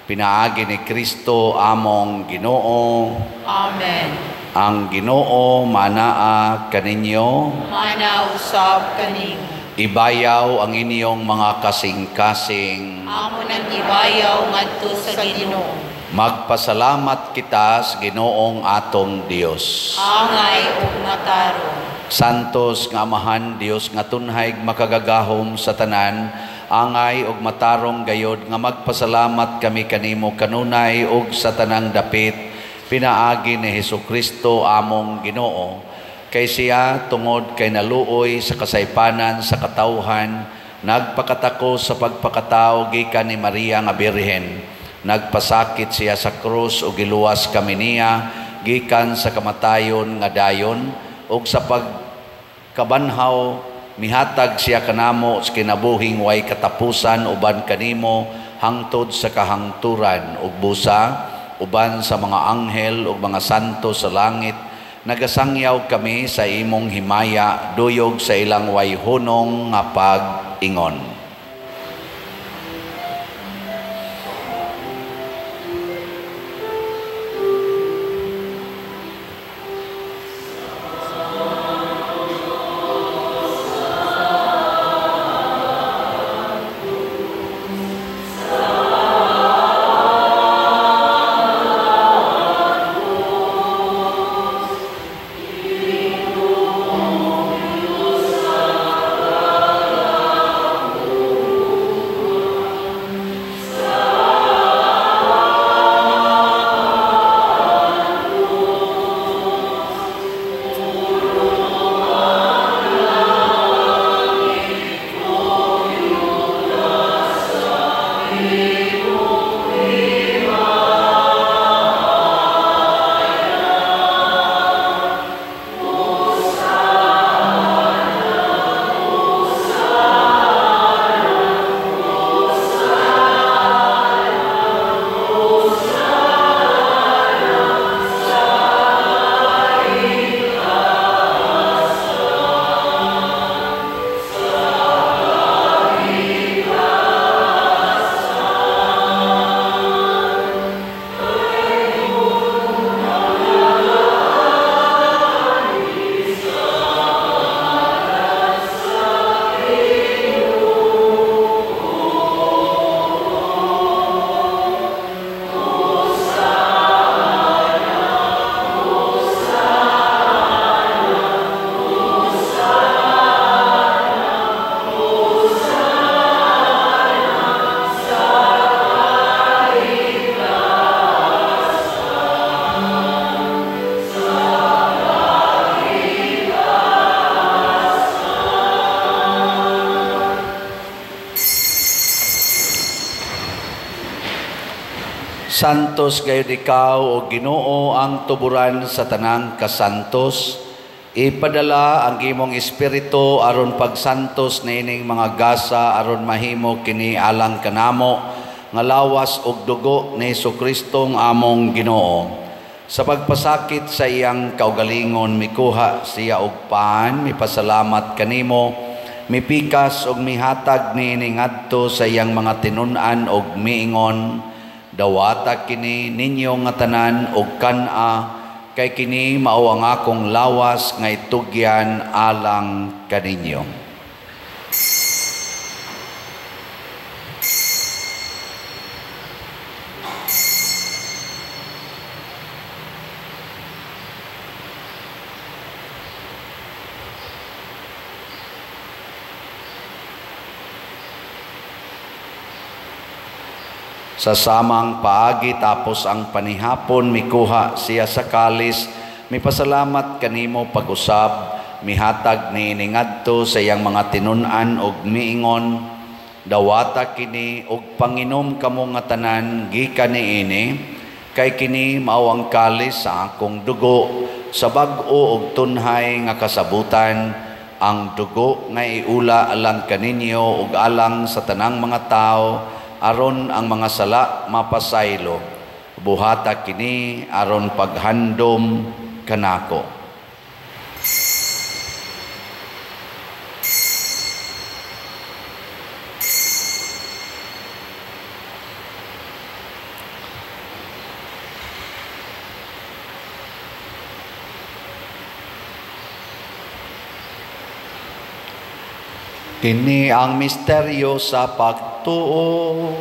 Pinaagi ni Kristo among Ginoo. Amen. Ang Ginoo manaa kaninyo. Mana usab kaninyo. Ibayaw ang inyong mga kasing-kasing. Amo nang ibayaw ngadto sa Ginoo. Magpasalamat kita sa Ginoong atong Dios. Angay ug matarong. Santos nga Amahan, Dios nga tunhay makagagahom sa tanan, angay ug matarong gayod nga magpasalamat kami kanimo kanunay ug sa tanang dapit, pinaagi ni Hesukristo among Ginoo. Kay siya tungod kay naluoy sa kasaypanan sa katawhan, nagpakatako sa pagpakatao gikan ni Maria nga Birhen. Nagpasakit siya sa krus ug giluwas kami niya gikan sa kamatayon nga dayon, ug sa pagkabanhaw mihatag siya kanamo sa kinabuhing way katapusan uban kanimo hangtod sa kahangturan, ug busa uban sa mga anghel ug mga santo sa langit. Nagasangyaw kami sa imong himaya, duyog sa ilang way hunong nga pag-ingon. Santos gayud ikaw, o Ginoo, ang tuburan sa tanang kasantos. Ipadala ang imong espiritu aron pagsantos niining mga gasa aron mahimo kini alang kanamo nga lawas ug dugo ni Hesukristo among Ginoo. Sa pagpasakit sa iyang kaugalingon mikuha siya og pan, mipasalamat kanimo, mipikas ug mihatag niini ngadto sa iyang mga tinun-an ug miingon, dawata kini ninyo nga tanan og kan-a, kay kini mao ang akong lawas nga itugyan alang kaninyo. Sa samang paagi tapos ang panihapon, mikuha siya sa kalis, mipasalamat kanimo pag-usab, mihatag niini ngadto sa iyang mga tinun-an og miingon, dawata kini og panginom kamo nga tanan gikan niini, kay kini mao ang kalis sa akong dugo sa bag-o og tunhay nga kasabutan, ang dugo nga iula alang kaninyo ug alang sa tanang mga tawo, aron ang mga sala mapasaylo. Buhata kini aron paghandom kanako. Kini ang misteryo sa pagtuo.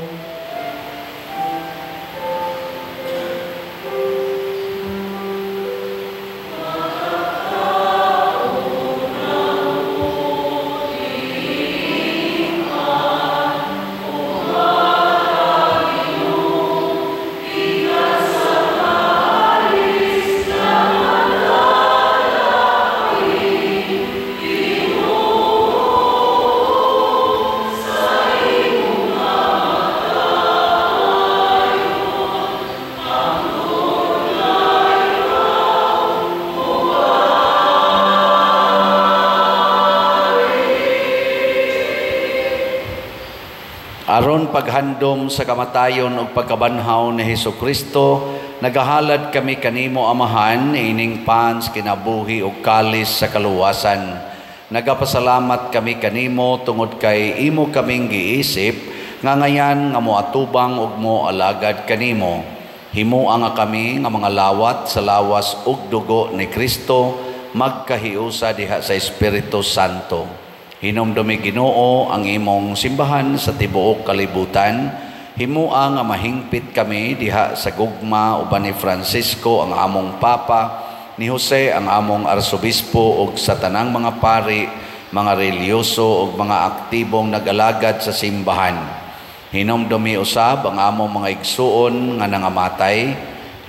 Aron paghandom sa kamatayon ug pagkabanhaw ni Hesukristo, nagahalad kami kanimo Amahan ining pans kinabuhi ug kalis sa kaluwasan. Nagapasalamat kami kanimo tungod kay imo kaming giisip nga ngayan nga moatubang ug moalagad kanimo. Himoa nga kami nga mga lawat sa lawas ug dugo ni Kristo, magkahiusa diha sa Espiritu Santo. Hinumdumi Ginoo ang imong simbahan sa tibuok kalibutan. Himoa nga mahingpit kami diha sa gugma uban ni Francisco ang among Papa, ni Jose ang among Arsobispo ug sa tanang mga pari, mga relihiyoso ug mga aktibong nag-alagad sa simbahan. Hinumdumi usab ang among mga igsuon nga nangamatay,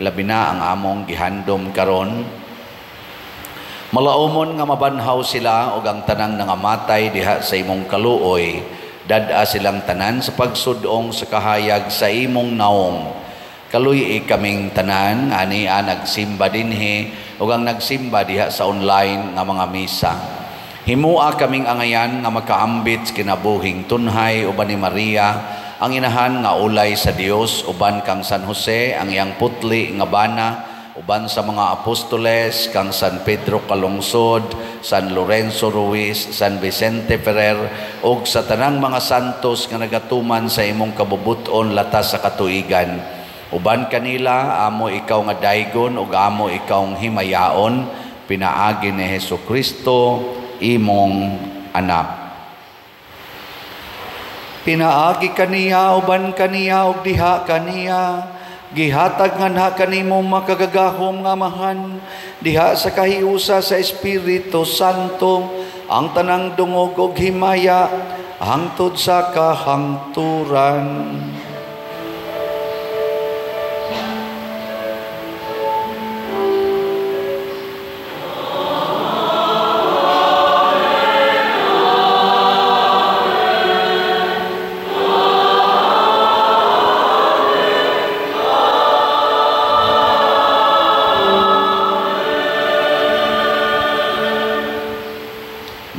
labi na ang among gihandom karon. Malaumon nga mabanhaw sila og ang tanang nangamatay diha sa imong kaluoy. Dad-a silang tanan sa pagsudong sa kahayag sa imong naong. Kaluy-i kaming tanan ani a nagsimba dinhi ug ang nagsimba diha sa online nga mga misa. Himoa kaming angayan nga makaambit sa kinabuhing tunhay uban ni Maria ang inahan nga ulay sa Dios, uban kang San Jose ang iyang putli nga bana, uban sa mga apostoles kang San Pedro Calungsod, San Lorenzo Ruiz, San Vicente Ferrer ug sa tanang mga santos nga nagatuman sa imong kabubut-on latas sa katuigan. Uban kanila amo ikaw nga daygon ug amo ikaw himayaon, pinaagi ni Hesukristo imong anak. Pinaagi kaniya, uban kaniya ug diha kaniya, gihatag nganha kanimo makagagahom nga Amahan diha sa kahiusa sa Espiritu Santo ang tanang dungog ug himaya hangtod sa kahangturan.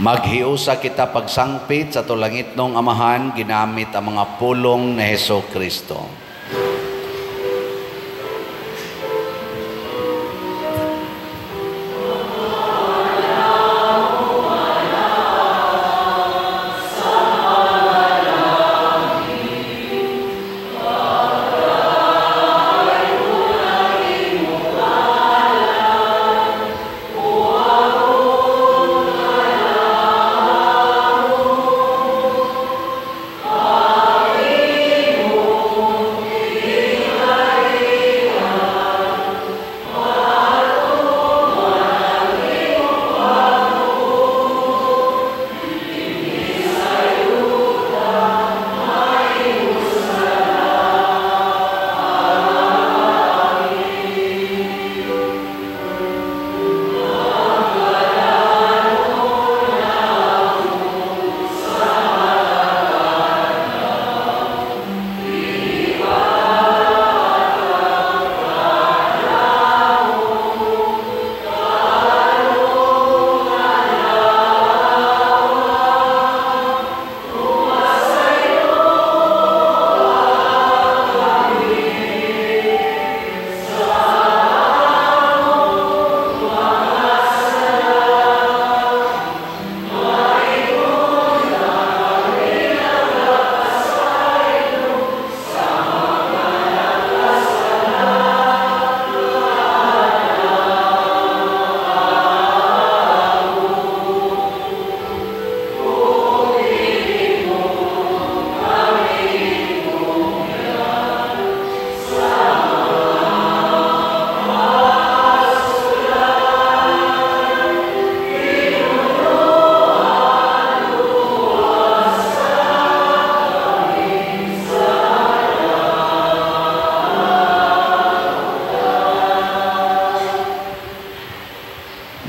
Maghiusa kita pagsangpit sa atong langitnong Amahan ginamit ang mga pulong ni Hesus Kristo.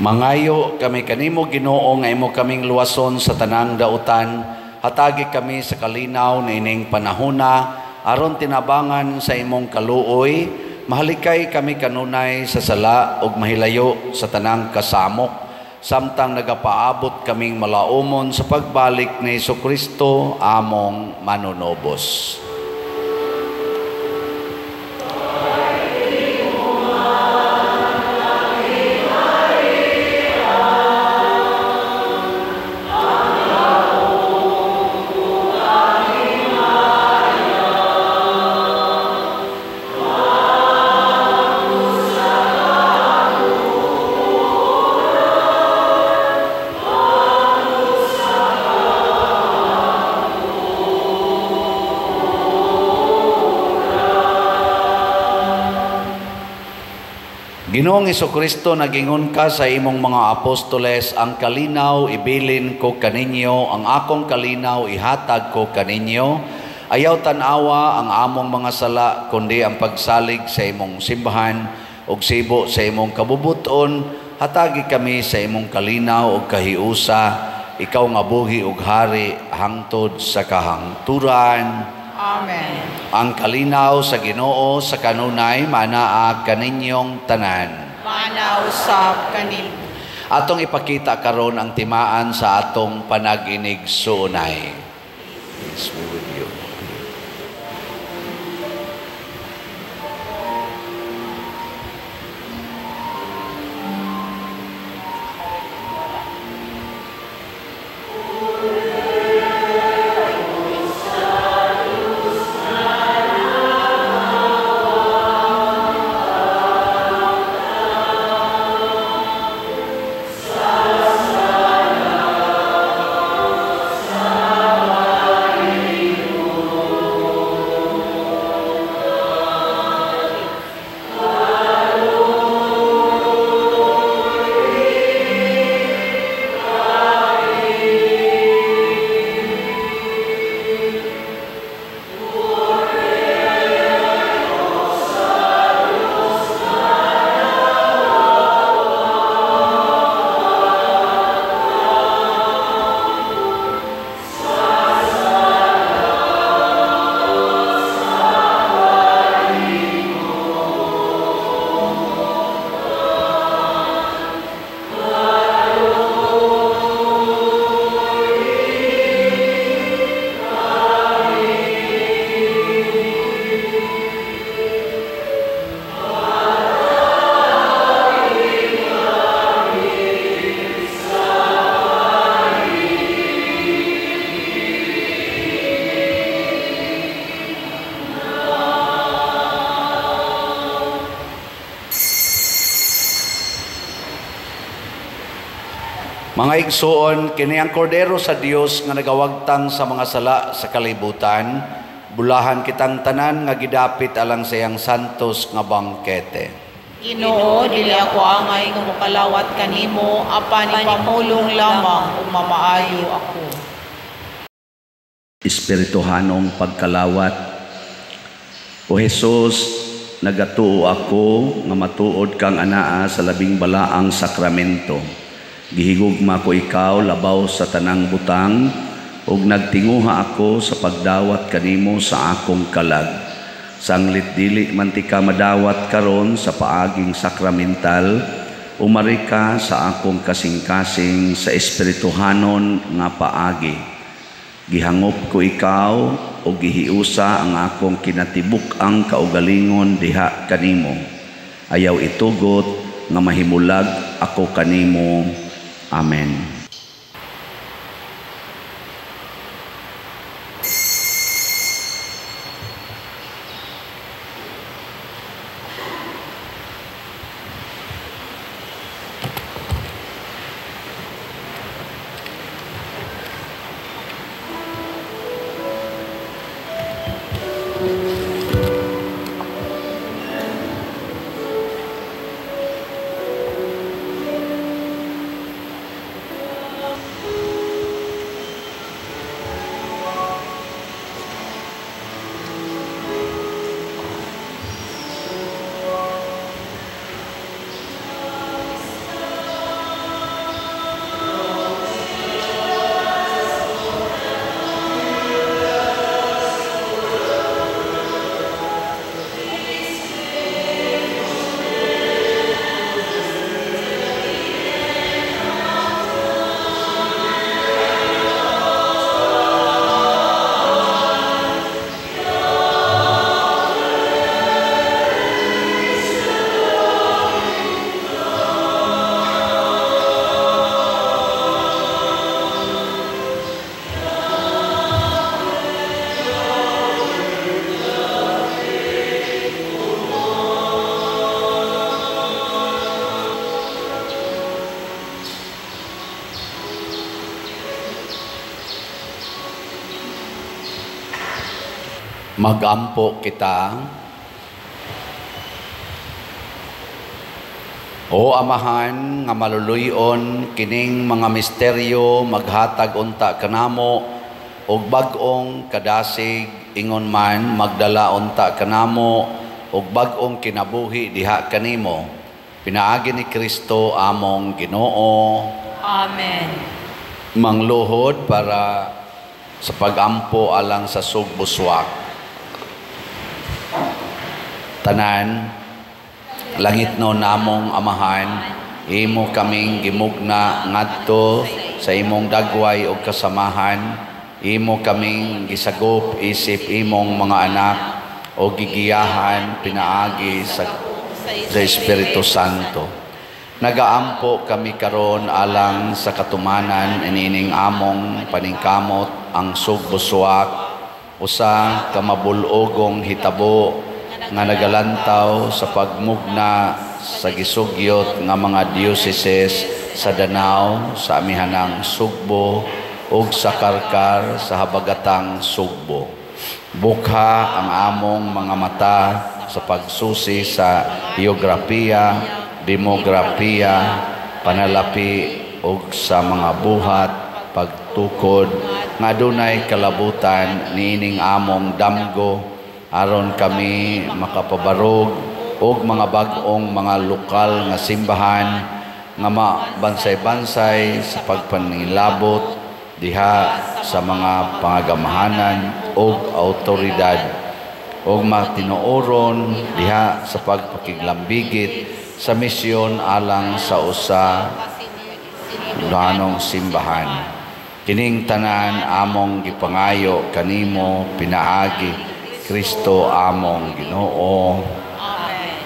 Mangayo kami kanimo Ginoo nga imo kaming luwason sa tanang dautan, hatagi kami sa kalinaw niining panahona aron tinabangan sa imong kaluoy, mahalikay kami kanunay sa sala ug mahilayo sa tanang kasamok, samtang nagapaabot kaming malaumon sa pagbalik ni Hesukristo among manunobos. Ginoong Hesukristo, nagingon ka sa imong mga apostoles, ang kalinaw ibilin ko kaninyo, ang akong kalinaw ihatag ko kaninyo. Ayaw tan-awa ang among mga sala, kundi ang pagsalig sa imong simbahan ug sibo sa imong kabubuton. Hatagi kami sa imong kalinaw ug kahiusa, ikaw nga buhi ug hari hangtod sa kahangturan. Amen. Ang kalinaw sa Ginoo sa kanunay manaa kaninyong tanan. Mana usab kanimo. Atong ipakita karon ang timaan sa atong panag-inig suunay. Peace be with you. Mga igsuon, kini ang kordero sa Dios nga nagawagtang sa mga sala sa kalibutan, bulahan kitang tanan nga gidapit alang sa iyang santos nga bangkete. Ginoo, dili ako angay nga mokalawat kanimo, apan ipamulong lamang ug mamaayo ako. Espirituhanong pagkalawat. O Jesus, nagatuo ako nga matuod kang anaa sa labing balaang sakramento. Gihigugma ko ikaw labaw sa tanang butang, ug nagtinguha ako sa pagdawat kanimo sa akong kalag. Sanglit dili man tika madawat karon sa paaging sakramental, umari ka sa akong kasing-kasing sa espirituhanon nga paagi. Gihangop ko ikaw o gihiusa ang akong kinatibuk-ang kaugalingon diha kanimo. Ayaw itugot nga mahimulag ako kanimo. Amen. Magampo kita. O Amahan nga maluluyon kining mga misteryo, maghatag unta kanamo og bag-ong kadasig, ingon man magdala unta kanamo og bag-ong kinabuhi diha kanimo. Pinaagi ni Kristo among Ginoo. Amen. Mangluhod para sa pagampo alang sa sugbuswak. Tanan, langit no namong Amahan, imo kaming gimugna ngadto sa imong dagway og kasamahan, imo kaming gisagop isip imong mga anak o gigiyahan pinaagi sa Espiritu Santo. Nagaampo kami karon alang sa katumanan inining among paningkamot ang sugbuswak, usa ka mabul-ogong hitabo nga nagalantaw sa pagmugna sa gisugyot nga mga dioceses sa Danao, sa amihanang Sugbo ug sa Karkar sa habagatang Sugbo. Bukha ang among mga mata sa pagsusi sa geografiya, demografiya, panalapi ug sa mga buhat pagtukod nga adunay kalabutan niining among damgo aron kami makapabarog og mga bag-ong mga lokal nga simbahan nga mabansay-bansay sa pagpanilabot diha sa mga pangagamahanan og autoridad og matinuoron diha sa pagpakiglambigit sa misyon alang sa usa danong simbahan. Kining tanan among gipangayo kanimo pinaagi Kristo among Ginoo. Amen.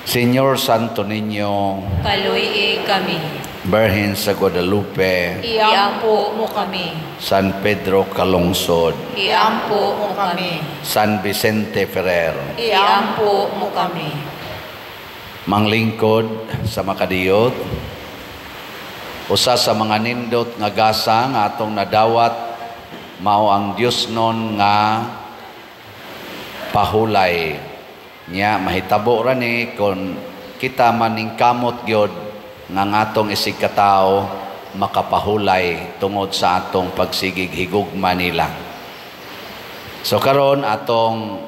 Señor Santo Niño, kaluy-i kami. Birhen sa Guadalupe, iampo mo kami. San Pedro Calungsod, iampo mo kami. San Vicente Ferrer, iampo mo kami. Manglingkod sa makadiyot, Usa sa mga nindot nga gasa nga atong nadawat mao ang Diosnon nga pahulay. Nya mahitabo ra ni kon kita maningkamot gyud nga ang atong isig katawo makapahulay tungod sa atong pagsigig higugma nila. So karon atong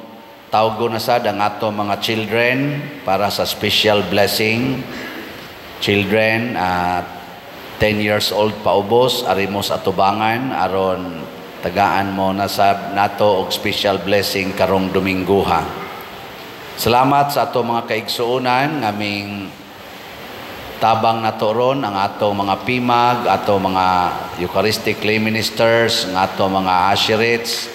tawgon na sad ang atong mga children para sa special blessing. Children at 10 years old paubos, ari mo sa atubangan aron tagaan mo na sab nato og special blessing karong Domingguha. Salamat sa ato mga kaigsuonan ngaming tabang nato ron ang ato mga PIMAG, ato mga Eucharistic lay ministers, ang ato mga usherates,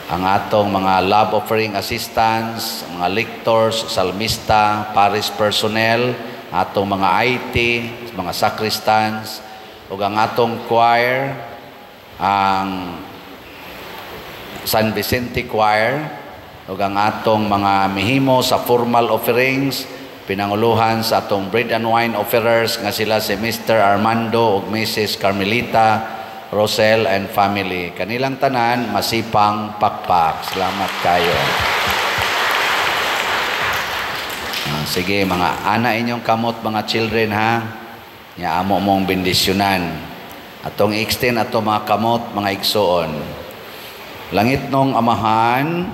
ang atong mga love offering assistants, mga lectors, salmista, parish personnel, atong mga IT, mga sacristans, ug ang atong choir, ang San Vicente Choir, ug ang atong mga mihimo sa formal offerings, pinanguluhan sa atong bread and wine offerers nga sila si Mr. Armando ug Mrs. Carmelita Rosel and family. Kanilang tanan masipang pakpak. Salamat kayo. Sige, mga ana inyong kamot mga children ha. Nya amo mong bendisyonan. Atong i-extend ato mga kamot mga igsoon. Langit nong Amahan,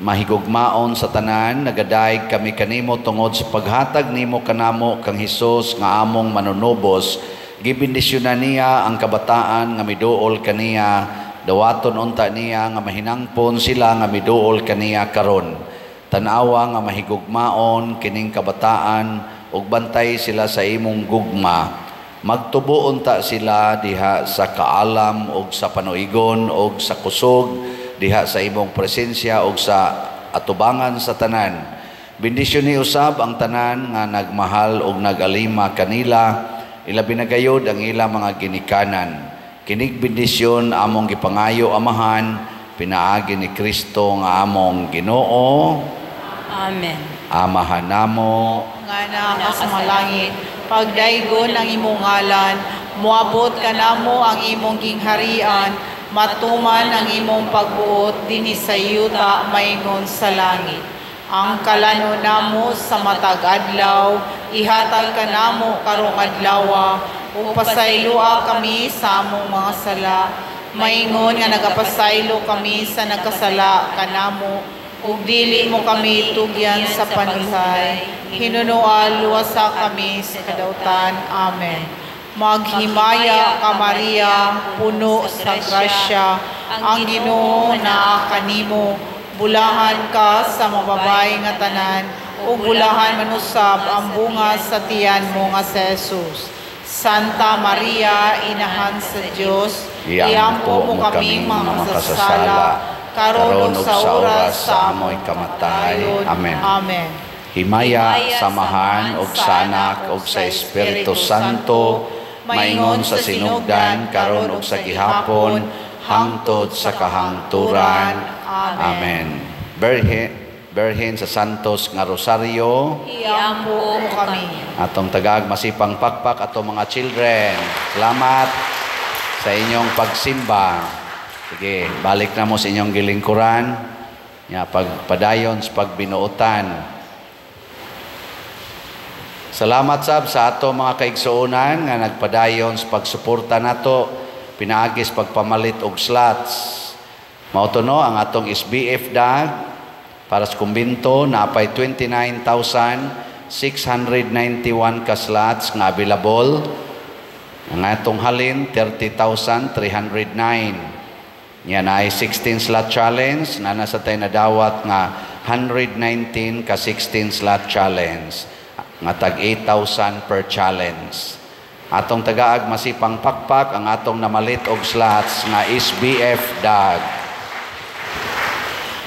mahigugmaon sa tanan, nagadayeg kami kanimo tungod sa paghatag nimo kanamo kang Hesus nga among manunubos. Gibendisyonan niya ang kabataan nga miduol kaniya, dawaton unta niya nga mahinangpon sila nga miduol kaniya karon. Tan-awa nga mahigugmaon kining kabataan ug bantay sila sa imong gugma. Magtubo unta sila diha sa kaalam ug sa panuigon ug sa kusog diha sa imong presensya ug sa atubangan sa tanan. Bendisyon ni usab ang tanan nga nagmahal ug nagalima kanila, ilabi na gayod ang ilang mga ginikanan. Kinig bendisyon among gipangayo Amahan, pinaagi ni Kristo nga among Ginoo. Amen. Amahan namo nga naa ka sa mga langit, pagdaygon ang imong ngalan, moabot kanamo ang imong gingharian, matuman ang imong pagbuot dinhi sa yuta maingon sa langit. Ang kalano namo sa matag adlaw, ihatag kanamo karong adlawa, ug pasayloa kami sa among mga sala, maingon nga nagapasaylo kami sa nagkasala kanamo, ug dili mo kami tugyan sa panulay, hinunoa luwasa kami sa kadautan. Amen. Maghimaya ka Maria, puno sa grasya, ang Ginoo naa kanimo, bulahan ka sa mababay nga tanan, ug bulahan manusab ang bunga sa tiyan mo nga si Jesus. Santa Maria, inahan sa Dios, iampo mo kaming mga makasasala, karon ug sa oras sa amoy kamatay. Amen. Amen. Himaya, samahan og sa Anak og sa Espiritu Santo, maingon sa sinugdan karon ug sa gihapon hangtod sa kahangturan. Amen. Berhen sa Santos nga Rosario, iampo mo kami. Atong tagag masipang pakpak atong mga children. Salamat sa inyong pagsimba. Sige, balik na mo sa inyong gilingkuran. Ya, pagpadayon sa pagbinuotan. Salamat sab sa ato mga kaigsuonan nga nagpadayon sa pagsuporta nato pinaagi sa pagpamalit og slots. Mao to no ang atong SBF dag para sa kumbinto naapay 29,691 ka slots nga available. Ang atong halin 30,309. Nya naay 16 slot challenge na nasa tay nadawat nga 119 ka 16 slot challenge nga tag 8,000 per challenge. Atong tagaag masipang pakpak ang atong namalit og slots nga SBF dag.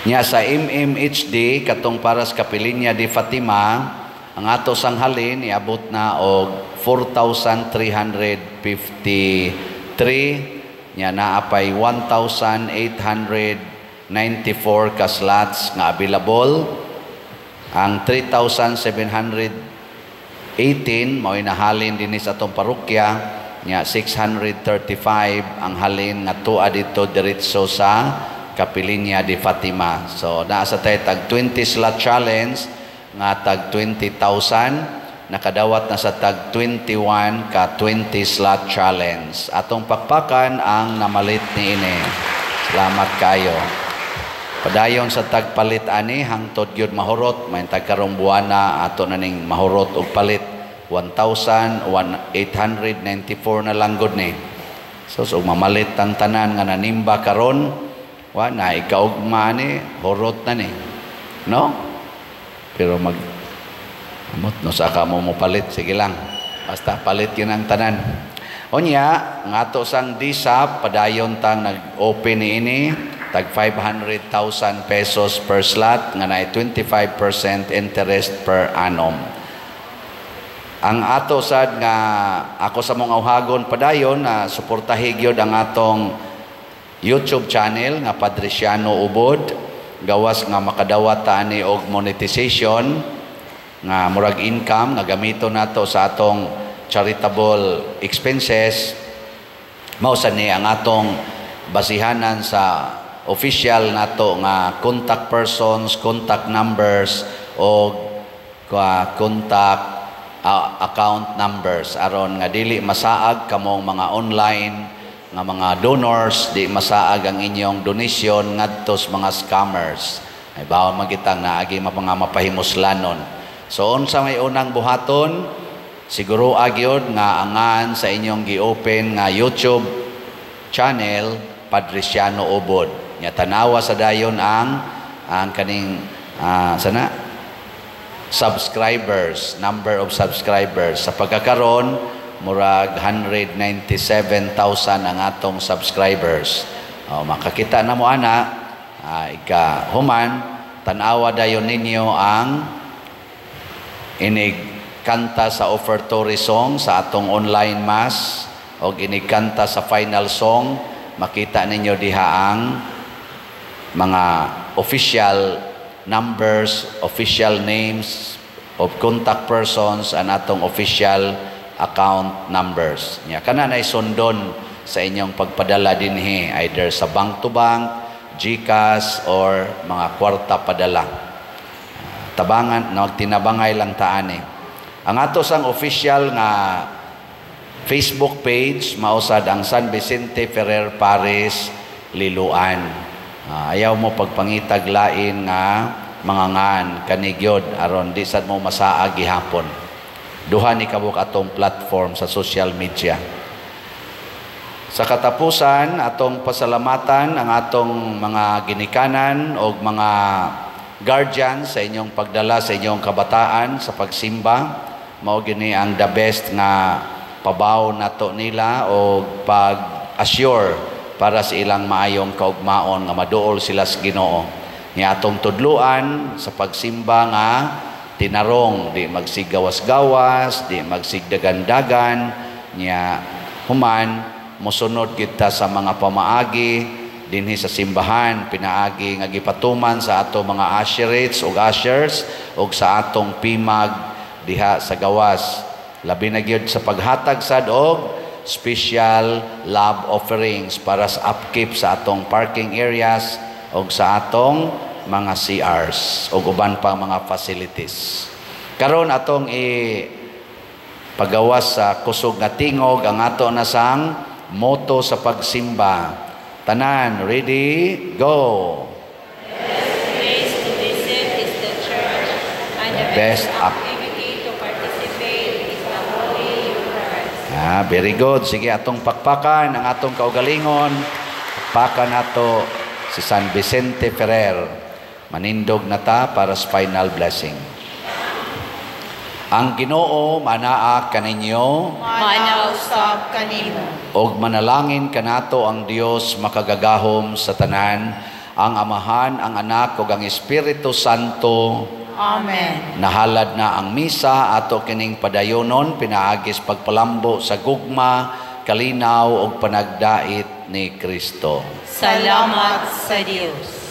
Nya sa MMHD katong para sa Kapilinya de Fatima ang ato sang halin iabot na og 4,353. Nya naa pay 1,894 ka slots nga available. Ang 3,718 mao'y nahalin dinhi sa atong parokya. Nya 635 ang halin nga tuwa dito diretso sa Capillinia de Fatima. So naa sa tay tag 20 slot challenge nga tag 20,000, nakadawat na sa tag 21 ka 20 slot challenge. Atong pakpakan ang namalit niini. Salamat kayo. Padayon sa tagpalit ani hangtod gyud mahurot, may tag karong buwana ato na ning mahurot og palit. 1,894 na lang gud ni. So mamalit ang tanan nga nanimba karon, wa na ikaugma ni, hurot na ni. No? Pero mag amot no sa ka mo mopalit, sige lang. Basta palit yun ang tanan. Unya, nga ato sang DSAP, padayon tang nag-open niini tag 500,000 pesos per slot nga naay 25% interest per annum. Ang ato sad nga ako sa mong awhagon padayon na suportahi gyud ang atong YouTube channel nga Padriciano Ubod, gawas nga makadawat ta ani og monetization nga murag income nga gamiton nato sa atong charitable expenses. Mao sa ni ang atong basihanan sa official nato nga contact persons, contact numbers o contact account numbers aron nga dili masaag kamong mga online nga mga donors, di masaag ang inyong donation ngadto sa mga scammers. Ay bawon man kitang naagi mga mapahimuslanon. So unsa may unang buhaton, siguro agyod nga angan sa inyong gi-open nga YouTube channel Padriciano Ubod. Nya tanawa sa dayon ang kaning sana subscribers, number of subscribers. Sa pagkakaron murag 197,000 ang atong subscribers. O, makakita na mo ana, ika human tan-awa dayon ninyo ang inig kanta sa offertory song sa atong online mass o inig kanta sa final song. Makita ninyo diha ang mga official numbers, official names of contact persons and atong official account numbers. Nya kana nay sundon sa inyong pagpadala dinhi, either sa bank to bank, GCash or mga kwarta padala. Tabangan, nagtinabangay lang taani. Ang ato sang official nga Facebook page mausad ang San Vicente Ferrer Parish Liloan. Ayaw mo pagpangitag lain nga mga ngan kanigyod aron di sad mo masaag gihapon. Duha ni kabuk atong platform sa social media. Sa katapusan, atong pasalamatan ang atong mga ginikanan o mga guardians sa inyong pagdala sa inyong kabataan sa pagsimba. Mao gini ang the best nga pabaw nato nila o pag-assure para sa ilang maayong kaugmaon nga maduol sila sa Ginoo. Nga atong tudluan sa pagsimba nga tinarong, di magsiggawas-gawas, di magsigdagandagan, nya human mosunod kita sa mga pamaagi dinhi sa simbahan, pinaagi nga gipatuman sa ato mga usherates ug ushers ug sa atong pimag diha sa gawas. Labi na gyud sa paghatag sad og special love offerings para sa upkeep sa atong parking areas og sa atong mga CRs og uban pa mga facilities. Karon atong i pagawas sa kusog nga tingog ang ato na sang motto sa pagsimba. Tanan, ready, go! Best place to visit is the church, and the Best best activity to participate is the Holy Eucharist. Very good. Sige, atong pakpakan ang atong kaugalingon. Pakpakan nato si San Vicente Ferrer. Manindog na ta para sa final blessing. Ang Ginoo manaa kaninyo, Mana usab kanimo. Og manalangin kanato ang Dios makagagahom sa tanan, ang Amahan, ang Anak ug ang Espiritu Santo. Amen. Nahalad na ang misa ato kining padayonon pinaagis pagpalambo sa gugma, kalinaw ug panagdait ni Kristo. Salamat sa Dios.